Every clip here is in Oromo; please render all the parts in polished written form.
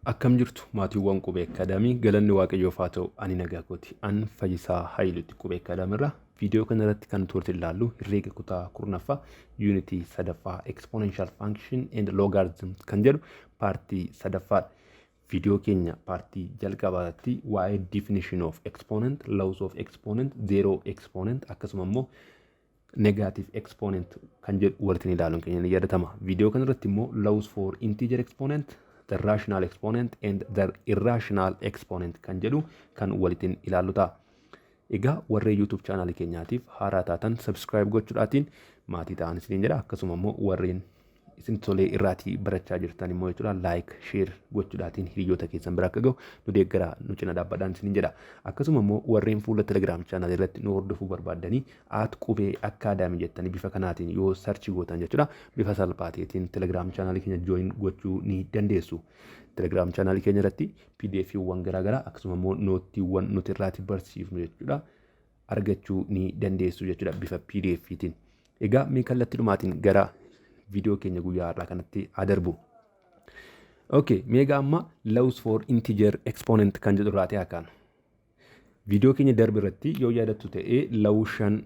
Akkam jirtu, maatiiwwan Qubee Academy? Galanni Waaqayyoof haa ta'u, ani nagaa kooti. An Fayyisaa Hayiluutti Qubee Academy irraa. Viidiyoo kana irratti kan nuti ilaallu herreega kutaa 10ffaa, yuunitii sadaffaa, exponential function and logarithm kan jedhu paartii sadaffaadha. Viidiyoo keenya paartii jalqabaatti waa'ee definition of exponent, laws of exponent, zero exponent, akkasuma immoo negative exponent kan jedhu walitti ilaaluun keenya ni yaadatama. Viidiyoo kana irratti immoo laws for integer exponent, the rational exponent and the irrational exponent kan jedhu kan walitti ilaallu ta'a. Egaa warreen YouTube chaanaalii keenyaatiif haaraa taatan subscribe gochuudhaatiin maatii ta'an isiniin jedha. Akkasuma immoo warreen isin tolee irraatii barachaa jirtan immoo jechuudha, like, share gochuudhaatiin hiriyoota keessan bira akka gahu nu deeggaraa, nu cina dhaabbadhaan isiniin jedha. Akkasuma immoo warreen fuula Telegram chaanaalii irratti nu hordofuu barbaaddanii, @QubeeAcademy jettanii bifa kanaatiin yoo search gootan jechuudha, bifa salphaateetiin Telegram chaanaalii keenya join gochuu ni dandeessu. Telegram chaanaalii keenya irratti PDFiiwwan garaagaraa, akkasuma immoo noottiiwwan nuti irraati barsiifnu jechuudha, argachuu ni dandeessu jechuudha bifa PDFiitiin. Egaa mee kallattii gara viidiyoo keenya guyyaa har'aa kanatti adarbu. Okay, meegaa amma laws for integer exponent kan jedhu irraati haa kaanu. Viidiyoo keenya darbe irratti yoo yaadattu ta'ee, law shan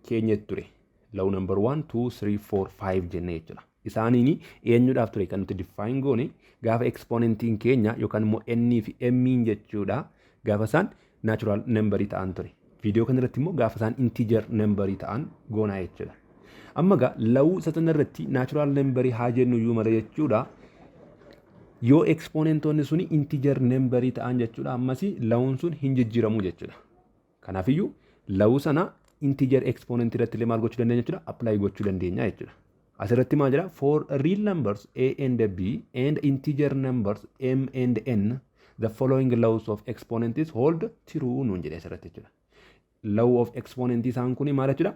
keenya ture. Law number 1, 2, 3, 4, 5 jennee jechuudha. Isaaniin eenyuudhaaf ture kan nuti define goone? Gaafa exponentiin keenya yookaan immoo n fi m jechuudha, gaafa isaan natural numberii ta'an ture. Viidiyoo kana irratti immoo gaafa isaan integer numberii ta'an goonaa jechuudha. Amma egaa law isa sana irratti natural numberii haa jennu iyyuu malee jechuudha. Yoo exponentoonni suni integer numberii ta'an jechuudha, ammas lawuun sun hin jijjiiramu jechuudha. Kanaafiyyuu law sana integer exponent irratti illee maal gochuu dandeenya jechuudha? Apply gochuu dandeenya jechuudha. Asirratti maal jedha? For real numbers a and b and integer numbers m and n, the following laws of exponents hold true nuun jedhe asirratti jechuudha. Law of exponent isaan kuni maal jechuudha?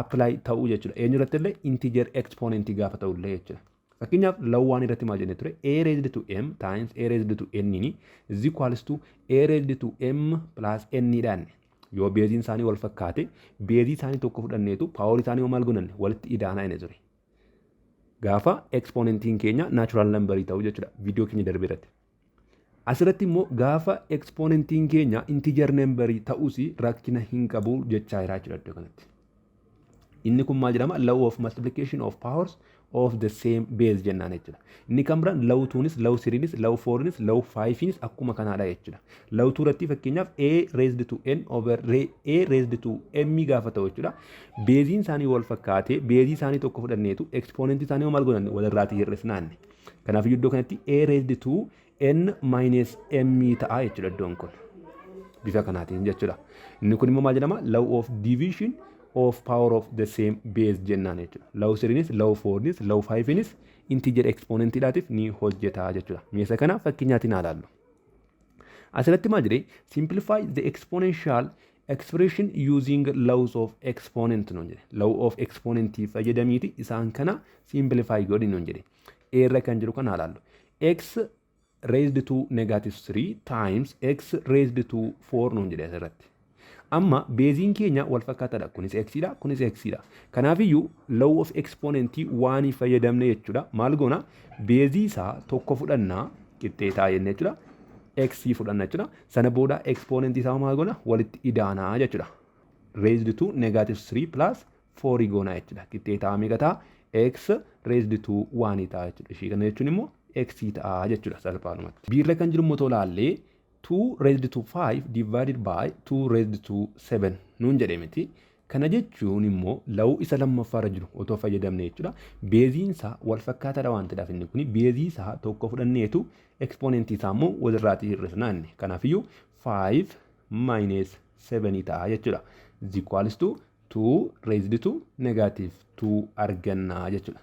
Apply ta'uu jechuudha. Eenyu irratti illee? Integer exponent gaafa ta'ullee jechuudha. Fakkeenyaaf, law waan irratti maal jennee ture? A raised to m times a raised to n ni is equals to a raised to m plus n dhaan. Yoo beeziin isaanii wal fakkaate, beezii isaanii tokko fudhanneetu paaworii isaanii maal godhanne? Walitti idaanaa inni ture. Gaafa exponentiin keenya natural numberii ta'u jechuudha, viidiyoo keenya darbe irratti. Asirratti immoo gaafa exponentiin keenya integer numberii ta'us rakkina hin qabu jechaa jira jechuudha iddoo kanatti. Inni kun maal jedhama? Law of multiplication of powers of the same base jennaan jechuudha. Inni kan biraan law twoonis, law threeinis, law fourinis, law fiveinis akkuma kanaadha jechuudha. Law two irratti fakkeenyaaf a raised to n over a raised to m gaafa ta'u jechuudha. Beeziin isaanii wal fakkaatee, beezii isaanii tokko fudhanneetu exponentii isaanii maal godhanne? Walirraatii hir'isnaanne. Kanaaf iddoo kanatti a raised to n minus m ta'a jechuudha iddoon kun. Bifa kanaatiin jechuudha. Inni kun immoo maal jedhama? Law of division of power of the same base jennaan jechuudha. Law threeinis, law fourinis, law fiveinis integer exponentiidhaatiif ni hojjeta jechuudha. Meeshaa kana fakkeenyaatiin haa ilaallu. Asirratti maal jedhee? "Simplify the exponential expression using laws of exponent" nuun jedhe. Law of exponent fayyadamiiti isaan kana simplify godhi nuun jedhe. A irra kan jiru kana haa ilaallu. X raised to negative 3 times x raised to 4 nuun jedhe asirratti. Amma beeziin keenya wal fakkaataadha. Kunis x dha, kunis x dha. Kanaafiyyuu law of exponent waan fayyadamne jechuudha. Maal goona? Beezii isaa tokko fudhannaa, qixxeetaa jennee jechuudha. X fudhanna jechuudha. Sana booda exponent isaa maal goona? Walitti idaanaa jechuudha. Raised to negative 3 plus 4 goona jechuudha. Qixxeetaa meeqa ta'a? X raised to 1 ta'a jechuudha. Ishii kana jechuun immoo x ta'a jechuudha salphaadhumatti. B irra kan jiru immoo tolaallee, 2 raised to 5 divided by 2 raised to 7 nuun jedhe miti. Kana jechuun immoo law isa lammaffaarra jiru otoo fayyadamne jechuudha. Beeziin isaa wal fakkaataadha waan ta'eef, inni kuni beezii isaa tokko fudhanneetu ekspoonentii isaa immoo walirraatii hir'isna inni. Kanaafiyyuu 5 minus 7 ta'a jechuudha. Is equals to 2 raised to negative 2 argannaa jechuudha.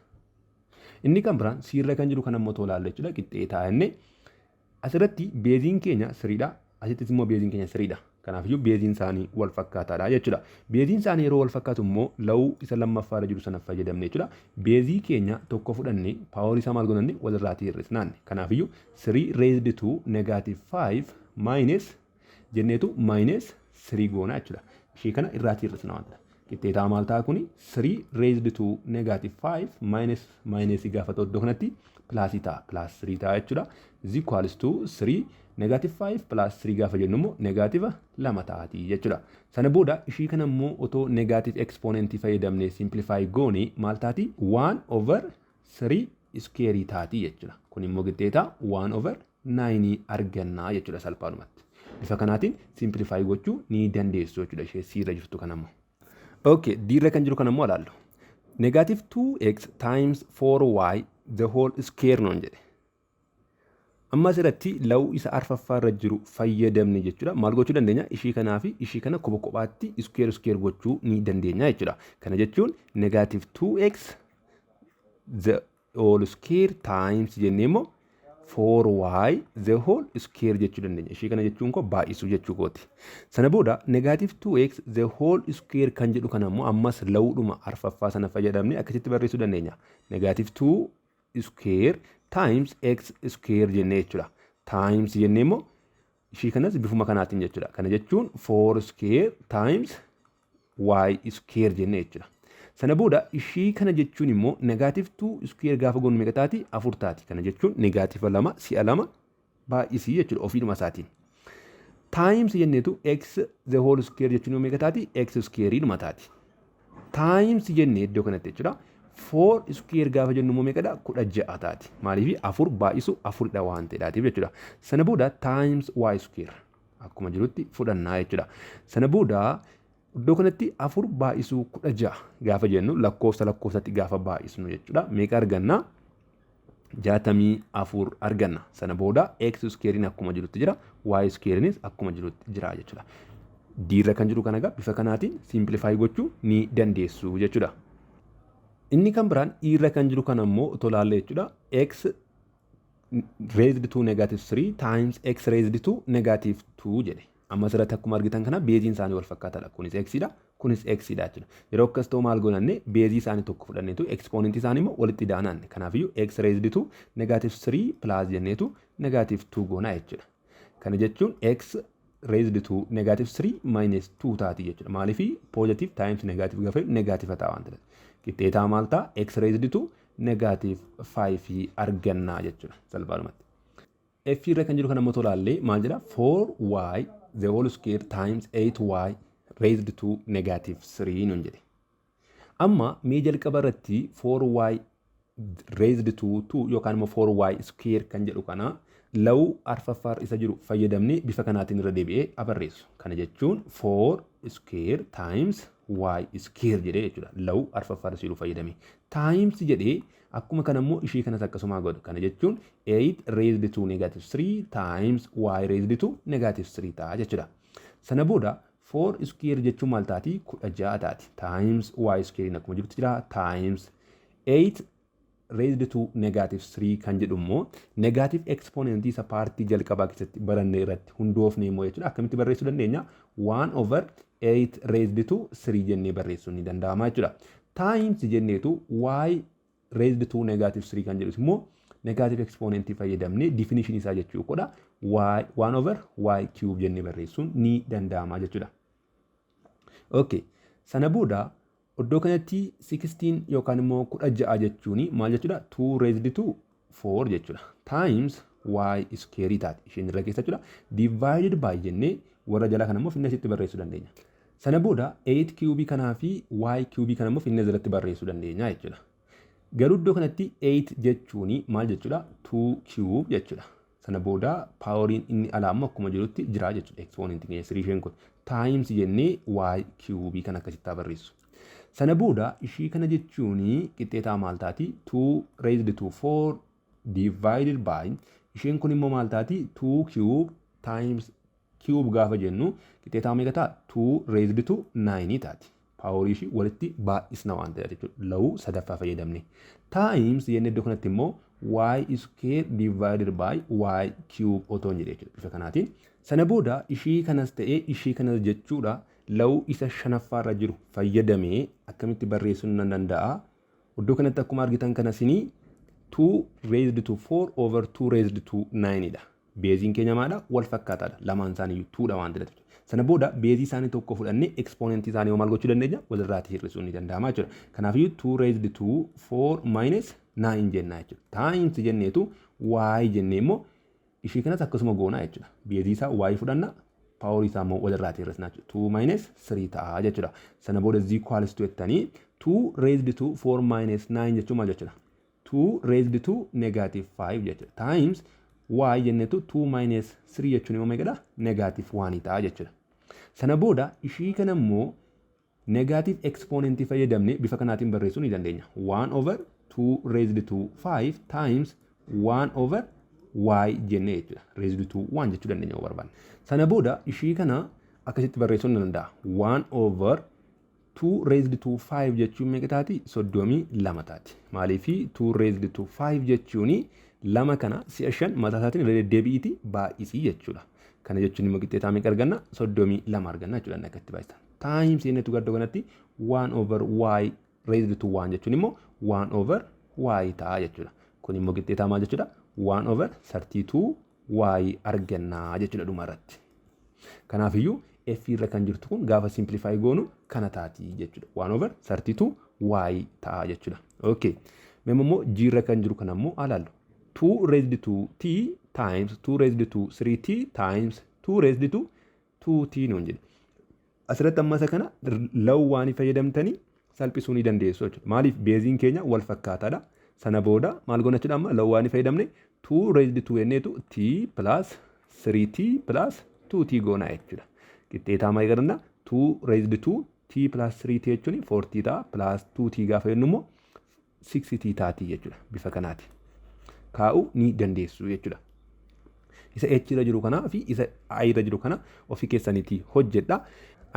Inni kan biraan C irra kan jiru kan ammoo tolaalle jechuudha, qixxee ta'a inni. Asirratti beeziin keenya threedha. Asittis immoo beeziin keenya threedha. Kanaafiyyuu beeziin isaanii wal fakkaataadha jechuudha. Beeziin isaanii yeroo wal fakkaatu immoo law isa lammaffaarra jiru sana fayyadamne jechuudha. Beezii keenya tokko fudhanne, paaworii isaa maal godhanne? Walirraatii hir'isnaanne. Kanaafiyyuu 3 raised to negative 5 minus jenneetu minus 3 goona jechuudha. Ishee kana irraatii hir'isna waan ta'eef. Qixxeetaa maal ta'a kuni? 3 raised to negative 5 minus minus gaafa ta'u iddoo kanatti plusii ta'a. Plus 3 ta'a jechuudha. Is equals to 3 negative 5 plus 3 gaafa jennu immoo negative 2 taati jechuudha. Sana booda ishii kana immoo otoo negative exponentii fayyadamnee simplify goone maal taati? 1 over 3 square taati jechuudha. Kun immoo qixxeetaa 1 over 9 argannaa jechuudha salphaadhumatti. Bifa kanaatiin simplify gochuu ni dandeessu jechuudha ishee C irra jirtu kanammoo. Okay, D irra kan jiru kanammoo ilaallu. Negative 2x times 4y the whole square nuun jedhe. Amma asirratti law isa arfaffaa irra jiru fayyadamne jechuudha. Maal gochuu dandeenya? Ishii kanaa fi ishii kana kopha kophaatti square square gochuu ni dandeenya jechuudha. Kana jechuun negative 2x the whole square times jennee immoo 4y the whole square jechuu dandeenya. Ishii kana jechuun koo baay'isuu jechuu kooti. Sana booda negative 2x the whole square kan jedhu kana immoo ammas lawudhuma arfaffaa sana fayyadamne akkasitti barreessuu dandeenya. Negative 2 square times x square jennee jechuudha. Times jennee immoo ishii kanas bifuma kanaatiin jechuudha. Kana jechuun 4 square times y square jennee jechuudha. Sana booda ishii kana jechuun immoo negative 2 square gaafa goonu meeqa taati? Afur taati. Kana jechuun negative lama si'a lama baay'isii jechuudha ofiidhuma isaatiin. Times jenneetu x the whole square jechuun immoo meeqa taati? X square dhuma taati. Times jennee iddoo kanatti jechuudha. 4 square gaafa jennu immoo meeqadha? 16 taati. Maaliif? Afur baay'isu afuridha waan ta'eedhaatiif jechuudha. Sana booda times y square akkuma jirutti fudhannaa jechuudha. Sana booda iddoo kanatti afur baay'isuu 16 gaafa jennu, lakkoofsa lakkoofsatti gaafa baay'isnu jechuudha. Meeqa arganna? 64 arganna. Sana booda x squarein akkuma jirutti jira. Y squareinis akkuma jirutti jira jechuudha. D irra kan jiru kana egaa bifa kanaatiin simplify gochuu ni dandeessu jechuudha. Inni kan biraan E irra kan jiru kana immoo otoo ilaalle jechuudha. X raised to negative 3 times x raised to negative 2 jedhe. Amma asirratti akkuma argitan kana baseiin isaanii wal fakkaataadha. Kunis x dha, kunis x dha jechuudha. Yeroo akkas ta'u maal goonanne? Baseii isaanii tokko fudhanneetu exponentii isaanii immoo walitti daananne. Kanaafiyyuu x raised to negative 3 plus jenneetu negative 2 goonaa jechuudha. Kana jechuun x raised to negative 3 minus 2 taati jechuudha. Maaliif? Positive times negative gaafa negative ta'a waan ta'eef. Qixxeetaa maal ta'a? X raised to negative 5 argannaa jechuudha salphaadhumatti. F irra kan jiru kana immoo ilaallee maal jedha? 4y the whole square times 8y raised to negative 3 nuun jedhe. Amma mee jalqaba irratti 4y raised to 2 yookaan immoo 4y square kan jedhu kana law arfaffaa isa jiru fayyadamnee bifa kanaatiin irra deebi'ee abarreessu. Kana jechuun 4 square times y square jedhee jechuudha. Law arfaffaa isa jiru fayyadame. Times jedhee akkuma kana immoo ishii kanas akkasuma godhu. Kana jechuun 8 raised to negative 3 times y raised to negative 3 ta'a jechuudha. Sana booda 4 square jechuun maal taati? 16 taati. Times y square akkuma jirutti jira. Times 8 raised to negative 3 kan jedhu immoo negative exponent isa partii jalqabaa keessatti baranne irratti hundoofne immoo jechuudha. Akkamitti barreessuu dandeenya? 1 over 8 raised to 3 jennee barreessuun ni danda'ama jechuudha. Times jenneetu y raised to negative 3 kan jedhus immoo negative exponent fayyadamnee definition isaa jechuu godha. Y 1 over y cube jennee barreessuun ni danda'ama jechuudha. Okay. Sana booda iddoo kanatti 16 yookaan immoo 16 jechuun maal jechuudha? 2 raised to 4 jechuudha. Times y square taati. Isheen irra keessa jechuudha. Divided by jennee warra jalaa kana immoo finna asitti barreessuu dandeenya. Sana booda 8 cube kanaa fi y cube kana immoo finna jalatti barreessuu dandeenya jechuudha. Garuu iddoo kanatti 8 jechuun maal jechuudha? 2 cube jechuudha. Sana booda poweriin inni alaa immoo akkuma jirutti jira jechuudha. Exponent keenya sirii isheen kun. Times jennee y cube kan akkasitti barreessu. Sana booda ishii kana jechuun qixxeetaa maal taati? 2 raised to 4 divided by isheen kun immoo maal taati? 2 cube times cube gaafa jennu qixxeetaa meeqa ta'a? 2 raised to 9 taati. Powerii ishii walitti baay'isna waan ta'eef jechuudha. Law sadaffaa fayyadamne. Times jennee iddoo kanatti immoo y square divided by y cube otoo hin jedhe jechuudha bifa kanaatiin. Sana booda ishii kanas ta'ee ishii kanas jechuudha, law isa shanaffaarra jiru fayyadamee akkamitti barreessuun nan danda'a? Iddoo kanatti akkuma argitan kanasinii 2 raised to 4 over 2 raised to 9 dha. Baseiin keenya maadha? Wal fakkaataadha. Lamaan isaanii 2 dha waan ta'eef. Sana booda baseii isaanii tokko fudhannee exponentii isaanii maal gochuu dandeenya? Walirraati hir'isuun ni danda'ama jechuudha. Kanaafiyyuu 2 raised to 4 minus 9 jenna jechuudha. Times jenneetu y jennee immoo Ishii kanas akkasuma goonaa jechuudha. Beezii isaa y fudhanna, paaworii isaa immoo walirraatii hir'isna jechuudha. 2 minus 3 ta'a jechuudha. Sana booda is equals to jettanii 2 raised to 4 minus 9 jechuun maal jechuudha? 2 raised to negative 5 jechuudha. Times y jennetu 2 minus 3 jechuun immoo meeqadha? Negative 1 ta'a jechuudha. Sana booda ishii kana immoo negative exponent fayyadamne bifa kanaatiin barreessuu ni dandeenya. 1 over 2 raised to 5 times 1 over y jennee jechuudha. Raised to 1 jechuu dandeenya yoo barbaanne. Sana booda ishii kana akkasitti barreessuu ni danda'a. 1 over 2 raised to 5 jechuun meeqa taati? 32 taati. Maaliifi 2 raised to 5 jechuun lama kana si'a shan mataa isaatiin irra deddeebi'iiti baay'isii jechuudha. Kana jechuun immoo qixxeetaa meeqa arganna? 32 arganna jechuudha inni akkatti baay'isan. Times jennetu gaddoo kanatti 1 over y raised to 1 jechuun immoo 1 over y ta'a jechuudha. Kun immoo qixxeetaa maal jechuudha? 1 over 32 y argannaa jechuudha dhuma irratti. Kanaafiyyuu f irra kan jirtu kun gaafa simplify goonu kana taati jechuudha. 1 over 32 y ta'a jechuudha. Okay. Mee immoo g irra kan jiru kana immoo ilaallu. 2 raised to t times 2 raised to 3t times 2 raised to 2t nuun jedhe. Asirratti amma isa kana law waan fayyadamtanii salphisuu ni dandeessu jechuudha. Maaliif? Beeziin keenya wal fakkaataadha. Sana booda maal goona jechuudha? Amma law waan fayyadamne 2 raised to jenneetu t plus 3t plus 2t goona jechuudha. Qixxeetaa maal jedhanna? 2 raised to t plus 3t jechuun 4t ta'a, plus 2t gaafa jennu immoo 6t taati jechuudha. Bifa kanaati. Kaa'uu ni dandeessu jechuudha. Isa h irra jiru kanaa fi isa i irra jiru kana ofii keessaniitii hojjedha.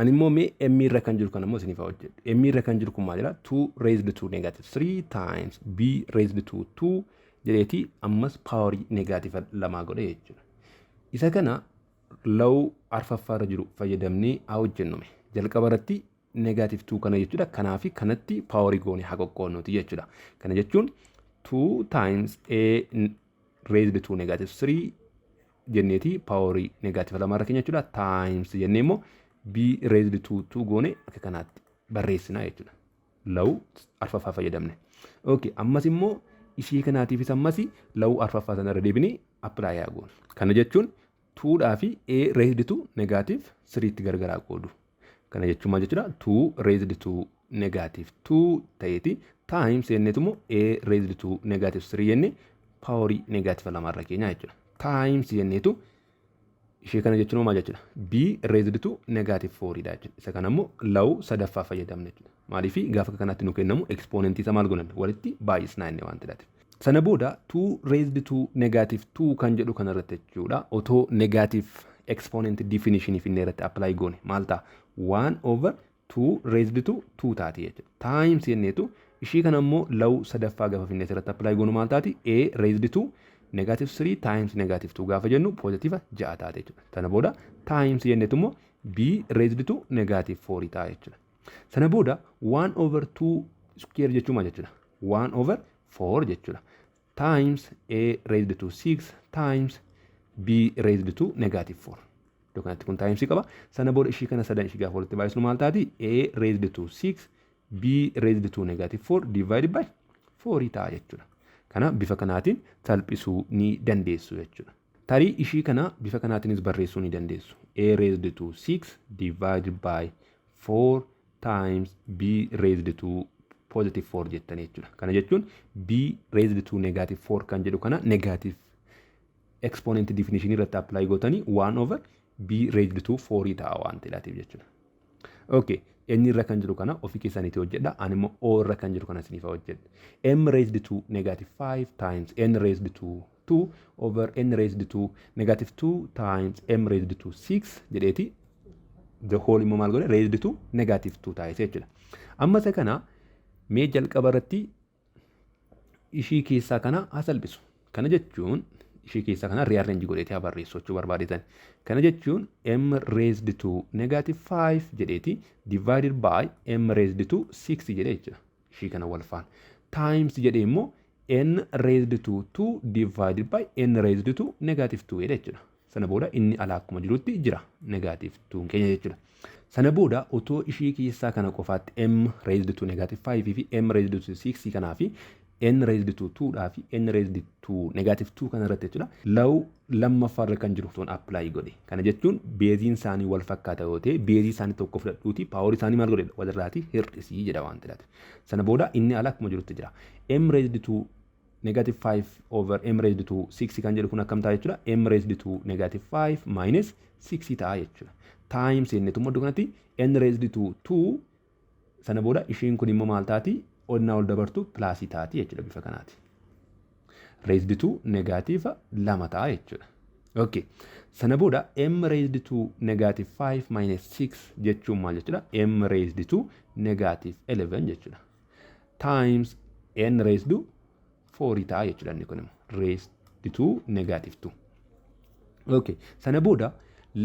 Ani immoo mee m irra kan jiru kana immoo isiniif hojjedhu. M irra kan jiru kun maal jedha? 2 raised to negative 3 times b raised to 2 jedheeti ammas paawarii negative lamaa godhe jechuudha. Isa kana law arfaffaa irra jiru fayyadamnee haa hojjennume. Jalqaba irratti negative 2 kana jechuudha. Kanaa fi kanatti paawarii goone haa qoqqoodnuti jechuudha. Kana jechuun 2 times a raised to negative 3 jenneeti paawarii negative lama irra keenya jechuudha. Times jennee immoo b raised to 2 goone akka kanaatti barreessina jechuudha. Law arfaffaa fayyadamne. Okay, ammas immoo ishii kanaatiifis ammas law arfaffaa sana irra deebinee apply haa goonu. Kana jechuun 2dhaa fi a raised to negative 3tti gargaraa qoodu. Kana jechuun maal jechuudha? 2 raised to negative 2 ta'eeti times jenneetu immoo a raised to negative 3 jennee paawarii negative lamarra keenya jechuudha. Times jenneetu ishee kana jechuun maal jechuudha? B raised to negative 4 dha jechuudha. Isa kana immoo law sadaffaa fayyadamne jechuudha. Maaliif? Gaafa kanatti nu kennamu exponentii isa maal gonan? Walitti baay'isnaa inni waan ta'eef. Sana booda 2 raised to negative 2 kan jedhu kanarratti jechuudha. Otoo negative exponent definition finnee irratti apply goone maal ta'a? 1 over 2 raised to 2 taati jechuudha. Times jenneetu ishii kana immoo law sadaffaa gaafa finnee irratti apply goonu maal taati? A raised to negative 3 times negative 2 gaafa jennu positive 6 taate jechuudha. Sana booda times jenneetu immoo b raised to negative 4 ta'a jechuudha. Sana booda 1 over 2 square jechuun maal jechuudha? 1 over 4 jechuudha. Times a raised to 6 times b raised to negative 4. Iddoo kanatti kun times qaba. Sana booda ishii kana sadan ishii gaafa walitti baay'isnu maal taati? A raised to 6 b raised to negative 4 divided by 4 ta'a jechuudha. Kana bifa kanaatiin salphisuu ni dandeessu jechuudha. Tarii ishii kana bifa kanaatiinis barreessuu ni dandeessu. A raised to 6 divided by 4 times b raised to positive 4 jettanii jechuudha. Kana jechuun b raised to negative 4 kan jedhu kana negative exponent definition irratti apply gootanii 1 over b raised to 4 ta'a waan ta'eef jechuudha. Okay, inni irra kan jiru kana ofii keessaniitii hojjedha. Ani immoo O irra kan jiru kana isiniif hojjedha. M raised to negative 5 times n raised to 2 over n raised to negative 2 times m raised to 6 jedheeti the whole immoo maal godhe? Raised to negative 2 taasise jechuudha. Amma isa kana mee jalqaba irratti ishii keessaa kana haa salphisu. Kana jechuun ishii keessaa kana rearrange godheeti haa barreessu jechuu barbaadetan. Kana jechuun m raised to negative 5 jedheeti divided by m raised to 6 jedhee jechuudha. Ishii kana wal faana. Times jedhee immoo n raised to 2 divided by n raised to negative 2 jedhee jechuudha. Sana booda inni alaa akkuma jirutti jira negative 2 keenya jechuudha. Sana booda otoo ishii keessaa kana qofaatti m raised to negative 5 fi m raised to 6 kanaa fi N raised to 2 dhaa fi n raised to negative 2 kana irratti jechuudha. Law lammaffaarra kan jiru toon apply godhe. Kana jechuun beeziin isaanii wal fakkaata yoo ta'e, beezii isaanii tokko fudhadhuuti paaworii isaanii maal godhe, walirraati hir'isii jedha waan ta'eef. Sana booda inni ala akkuma jirutti jira. M raised to negative 5 over m raised to 6 kan jedhu kun akkam ta'a jechuudha? M raised to negative 5 minus 6 ta'a jechuudha. Times jennetu iddoo kanatti n raised to 2. Sana booda ishiin kun immoo maal taati? Onnaa ol dabartu plusii taati jechuudha bifa kanaati. Raised to negative 2 ta'a jechuudha. Okay. Sana booda m raised to negative 5 minus 6 jechuun maal jechuudha? M raised to negative 11 jechuudha. Times n raised to 4 ta'a jechuudha, inni kun immoo raised to negative 2. Okay. Sana booda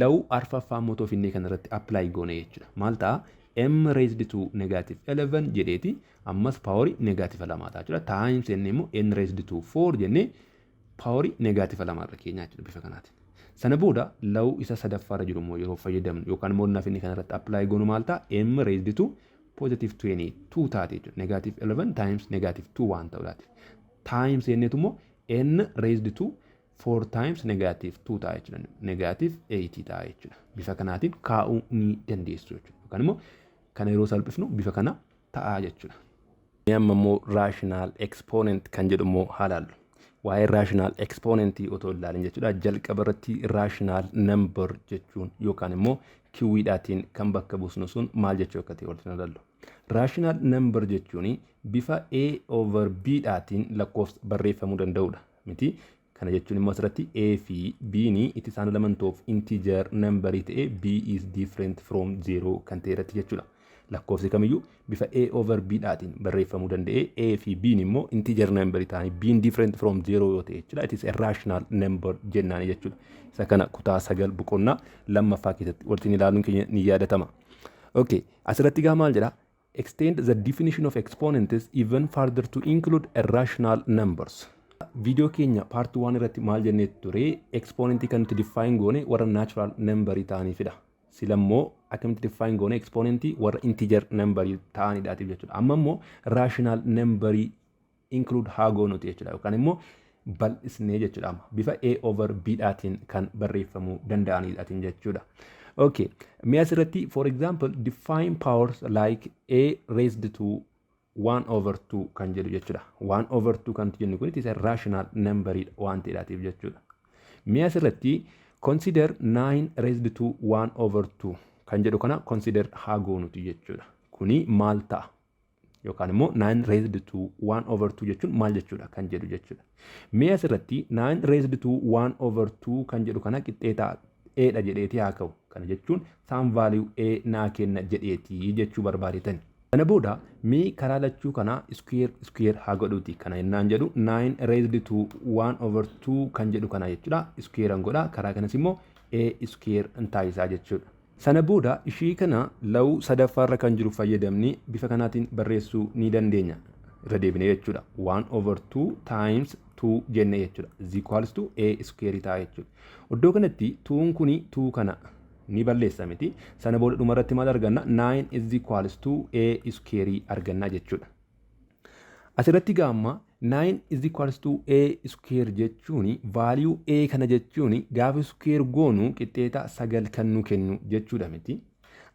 law arfaffaa immoo finnee kanarratti apply goone jechuudha. Maal ta'a? M raised to negative 11 jedheeti ammas paaworii negative 2 ta'a jechuudha. Times jennee immoo n raised to 4 jennee paaworii negative 2 irra keenya jechuudha bifa kanaatiin. Sana booda law isa sadaffaarra jiru immoo yeroo fayyadamnu yookaan immoo naaf inni kanarratti apply goonu maal ta'a? M raised to positive 22 taate jechuudha. Negative 11 times negative 2 waan ta'uudhaati. Times jenneetu immoo n raised to 4 times negative 2 ta'a jechuudha. Negative 8 ta'a jechuudha. Bifa kanaatiin kaa'uu ni dandeessu jechuudha. Yookaan immoo kana yeroo salphifnu bifa kana ta'a jechuudha. Amma immoo rational exponent kan jedhu immoo haa ilaallu. Waa'ee rational exponentii otoo ilaalin jechuudha. Jalqaba irratti rational number jechuun yookaan immoo Q dhaatiin kan bakka buusnu sun maal jechuu akka ta'e walitti ilaallu. Rational number jechuun bifa A over B dhaatiin lakkoofsa barreeffamuu danda'udha. Miti? Kana jechuun immoo asirratti A fi B ni it is an element of integer number ta'e, B is different from 0 kan ta'e irratti jechuudha. Lakkoofsi kamiyyuu bifa A over B dhaatiin barreeffamuu danda'e, A fi B immoo integer number ta'anii, B different from 0 yoo ta'e jechuudha. It is a rational number jennaani jechuudha. Isa kana kutaa 9 boqonnaa lammaffaa keessatti walitti ilaaluun keenya ni yaadatama. Okay, asirratti gaa maal jedha? Extend the definition of exponents even further to include irrational numbers. Viidiyoo keenya part 1 irratti maal jennee ture? Exponentii kan nuti define goone warra natural number ta'aniifidha. Silammoo akkamitti define goone exponentii? Warra integer number ta'anidhaatiif jechuudha. Amma immoo rational number include haa goonuti jechuudha. Yookaan immoo bal'isnee jechuudha. Bifa A over B dhaatiin kan barreeffamuu danda'anidhaatiin jechuudha. Okay, mee asirratti, for example, define powers like A raised to 1 over 2 kan jedhu jechuudha. 1 over 2 kan jennu kun it is a rational number waan ta'eedhaatiif jechuudha. Mee asirratti consider 9 raised to 1 over 2 kan jedhu kana consider haa goonuti jechuudha. Kuni maal ta'a? Yookaan immoo 9 raised to 1 over 2 jechuun maal jechuudha kan jedhu jechuudha. Mee asirratti 9 raised to 1 over 2 kan jedhu kana qixxeetaa A dha jedheetii haa ka'u. Kana jechuun some value A naa kenna jedheetii jechuu barbaadetan. Kana booda mee karaa lachuu kana square square haa godhuuti. Kana jennaan jedhu 9 raised to 1 over 2 kan jedhu kana jechuudha. Square godha. Karaa kanas immoo A square taasisaa jechuudha. Sana booda ishii kana law sadaffaarra kan jiru fayyadamni bifa kanaatiin barreessuu ni dandeenya. Irra deebinee jechuudha. 1 over 2 times 2 jenne jechuudha. Is equals to A square ta'a jechuudha. Iddoo kanatti 2 kuni 2 kana ni balleessa miti? Sana booda dhumarratti maal arganna? 9 is equals to A square arganna jechuudha. Asirratti gaamma 9 is equals to A square jechuun value A kana jechuun gaafa square goonu qixxeeta 9 kan nu kennu jechuudha miti?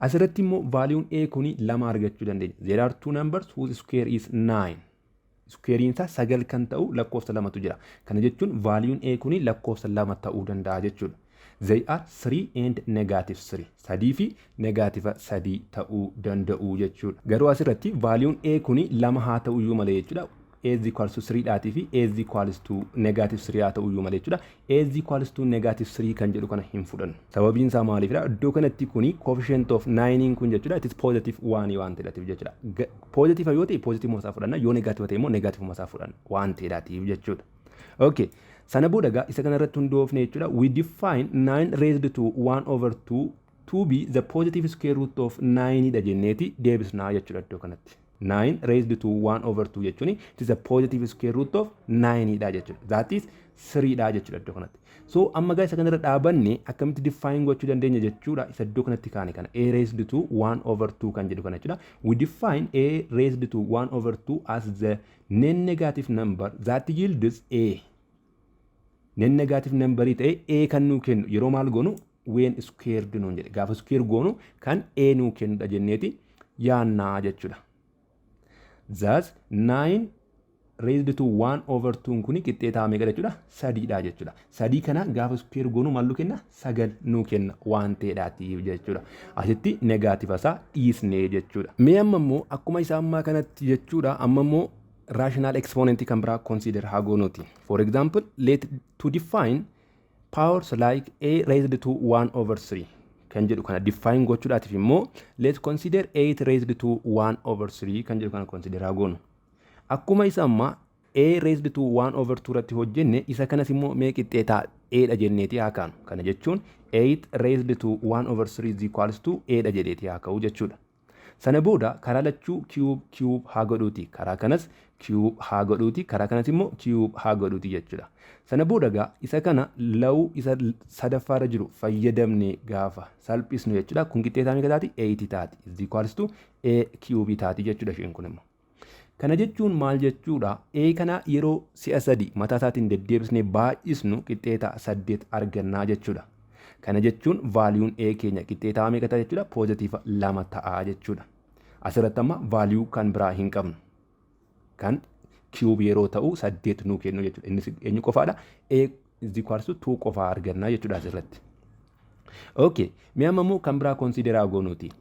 Asirratti immoo valueun A kuni 2 argachuu dandeenya. There are two numbers whose square is 9. Squarein isaa 9 kan ta'u lakkoofsa lamatu jira. Kana jechuun valueun A kuni lakkoofsa 2 ta'uu danda'a jechuudha. They are 3 and negative 3. 3 fi negative 3 ta'uu danda'u jechuudha. Garuu asirratti valueun A kuni 2 haa ta'u iyyuu malee jechuudha. A is equals to 3 dhaatii fi A is equals to negative 3 haa ta'u iyyuu malee jechuudha. A is equals to negative 3 kan jedhu kana hin fudhannu. Sababiin isaa maaliifidha? Iddoo kanatti kuni coefficient of 9 kun jechuudha. It is positive 1 waan ta'eef jechuudha. Positive yoo ta'e positive isaa fudhanna, yoo negative ta'e immoo negative isaa fudhanna waan ta'eedhaatiif jechuudha. Okay. Sana booda egaa isa kanarratti hundoofne jechuudha. We define 9 raised to 1 over 2 to be the positive square root of 9 dha jenneeti deebisnaa jechuudha iddoo kanatti. 9 raised to 1 over 2 jechuun it is a positive square root of 9 dha jechuudha. That is 3 dha jechuudha iddoo kanatti. So amma gaa isa kanarra dhaabanne akkamitti define gochuu dandeenya jechuudha? Isa iddoo kanatti kaane kana, a raised to 1 over 2 kan jedhu kana jechuudha. We define a raised to 1 over 2 as the non-negative number that yields a. Non-negative number ta'e a kan nuu kennu yeroo maal goonu? When squared nuun jedhe. Gaafa square goonu kan a nuu kennudha jenneeti yaannaa jechuudha. Thus 9 raised to 1 over 2 kuni qixxee meeqa jechuudha? Sadiidha jechuudha. Sadii kana gaafa square goonu maal nuu kenna? Sagal nuu kenna waan ta'eedhaatiif jechuudha. Asitti negative isaa dhiisnee jechuudha. Mee amma immoo akkuma isa ammaa kanatti jechuudha, amma immoo rational exponent kan biraa consider haa goonuti. For example, let to define powers like a raised to 1 over 3 kan jedhu kana define gochuudhaatiif immoo, let consider 8 raised to 1 over 3 kan jedhu kana consider haa goonu. Akkuma isa ammaa a raised to 1 over 2 irratti hojjenne, isa kanas immoo mee qixxeetaa a dha jenneeti haa kaanu. Kana jechuun 8 raised to 1 over 3 is equals to a dha jedheeti haa ka'u jechuudha. Sana booda karaa lachuu cube cube haa godhuuti. Karaa kanas cube haa godhuuti. Karaa kanas immoo cube haa godhuuti jechuudha. Sana booda gaa isa kana law isa sadaffaarra jiru fayyadamne gaafa salphisnu jechuudha. Kun qixxeetaa meeqa taati? 8 taati. Is equals to a cube taati jechuudha isheen kun immoo. Kana jechuun maal jechuudha? A kana yeroo si'a sadi mataa isaatiin deddeebisnee baay'isnu qixxeetaa 8 argannaa jechuudha. Kana jechuun valueun A keenya qixxeetaa meeqa ta'a jechuudha? Positive 2 ta'a jechuudha. Asirratti amma value kan biraa hin qabnu. Kan cube yeroo ta'u 8 nuu kennu jechuudha. Innis eenyu qofaadha? A is equals to 2 qofaa argannaa jechuudha asirratti. Okay, mee amma immoo kan biraa consider goonuuti.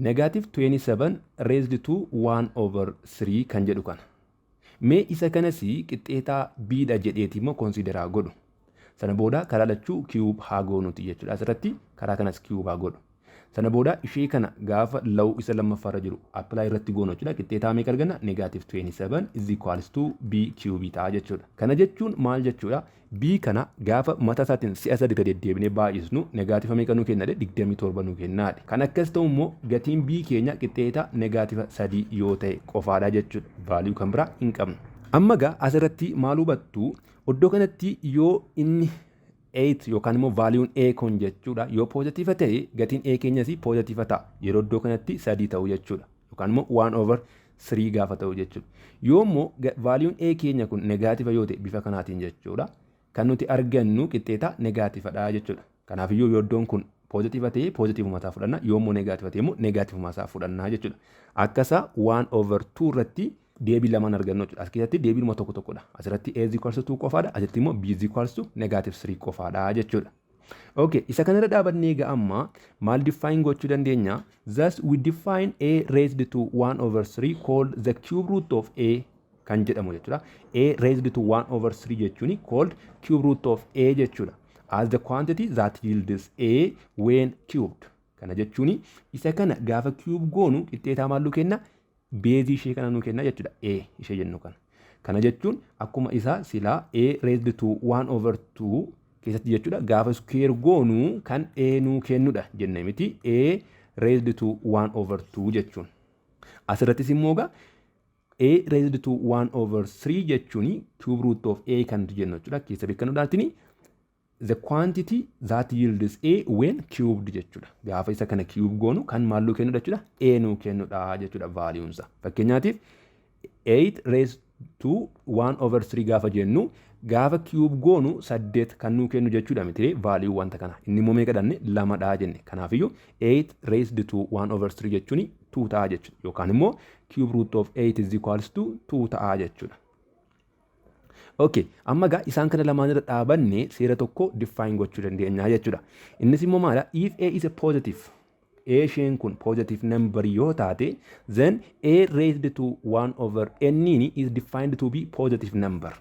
Negative 27 raised to 1 over 3 kan jedhu kana. Mee isa kanas qixxeetaa b dha jedheeti immoo consider godhu. Sana booda karaa lachuu cube haa goonuuti jechuudha. Asirratti karaa kanas cube haa godhu. Sana booda ishee kana gaafa law isa lammaffaarra jiru apply irratti goonu jechuudha. Qixxeetaa meeqa arganna? Negative 27 is equals to b cube ta'a jechuudha. Kana jechuun maal jechuudha? B kana gaafa mataa isaatiin si'a sadi irra deddeebinee baay'isnu negative meeqa nuu kenna? 27 nuu kennaadha. Kan akkas ta'u immoo gatiin b keenya qixxeetaa negative 3 yoo ta'e qofaadha jechuudha. Value kan biraa hin qabnu. Amma gaa asirratti maal hubattu? Iddoo kanatti yoo inni 8 yookaan immoo valueun A kun jechuudha yoo positive ta'e, gatiin A keenyas positive ta'a yeroo iddoo kanatti 3 ta'u jechuudha, yookaan immoo 1 over 3 gaafa ta'u jechuudha. Yoo immoo valueun A keenya kun negative yoo ta'e, bifa kanaatiin jechuudha, kan nuti argannu qixxeetaa negativedha jechuudha. Kanaafiyyuu yoo iddoon kun positive ta'e positiveuma isaa fudhanna, yoo immoo negative ta'e immoo negativeuma isaa fudhanna jechuudha. Akkasa 1 over 2 irratti deebii lamaan argannu jechuudha. As keessatti deebiinuma tokko tokkodha. Asirratti A is equals to 2 qofaadha. Asitti immoo B is equals to negative 3 qofaadha jechuudha. Okay, isa kanarra dhaabannee egaa amma maal define gochuu dandeenya? Thus we define A raised to 1 over 3 called the cube root of A kan jedhamu jechuudha. A raised to 1 over 3 jechuun called cube root of A jechuudha. As the quantity that yields A when cubed. Kana jechuun isa kana gaafa cube goonu qixxeetaa maal nu kenna? Base ishee kana nu kenna jechuudha. A ishee jennu kana. Kana jechuun akkuma isaa silaa A raised to 1 over 2 keessatti jechuudha, gaafa square goonu kan A nuu kennudha jenne miti, A raised to 1 over 2 jechuun. Asirrattis immoo egaa A raised to 1 over 3 jechuun cube root of A kan nuti jennu jechuudha. Keessa beekanuudhaatiin the quantity that yields A when cubed jechuudha. Gaafa isa kana cube goonu kan maal nuu kennudha jechuudha? A nuu kennudha jechuudha valueunsa. Fakkeenyaatiif 8 raised to 1 over 3 gaafa jennu, gaafa cube goonu 8 kan nuu kennu jechuudha miti value wanta kana. Inni immoo meeqa dhanne? Lamadha jenne. Kanaafiyyuu 8 raised to 1 over 3 jechuun 2 ta'a jechuudha. Yookaan immoo cube root of 8 is equals to 2 ta'a jechuudha. Okay, amma gaa isaan kana lamaan irra dhaabanne seera tokko define gochuu dandeenya jechuudha. Innis immoo maala? If A is a positive, A isheen kun positive number yoo taate, then A raised to 1 over n is defined to be positive number.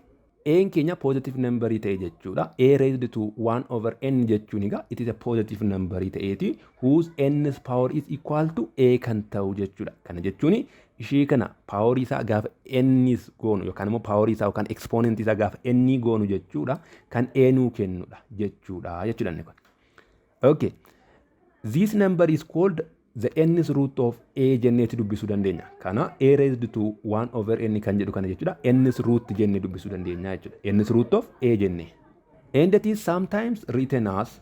A keenya positive number ta'e jechuudha. A raised to 1 over n jechuun egaa it is a positive number ta'eeti whose n's power is equal to A kan ta'u jechuudha. Kana jechuun ishee kana power isaa gaafa n's goonu yookaan immoo power isaa yookaan exponent isaa gaafa n goonu jechuudha, kan A nuu kennudha jechuudha inni kun. Okay. This number is called the nth root of a jenneeti dubbisuu dandeenya. Kana a raised to 1 over n kan jedhu kana jechuudha. Nth root jennee dubbisuu dandeenya jechuudha. Nth root of a jennee. And it is sometimes written as,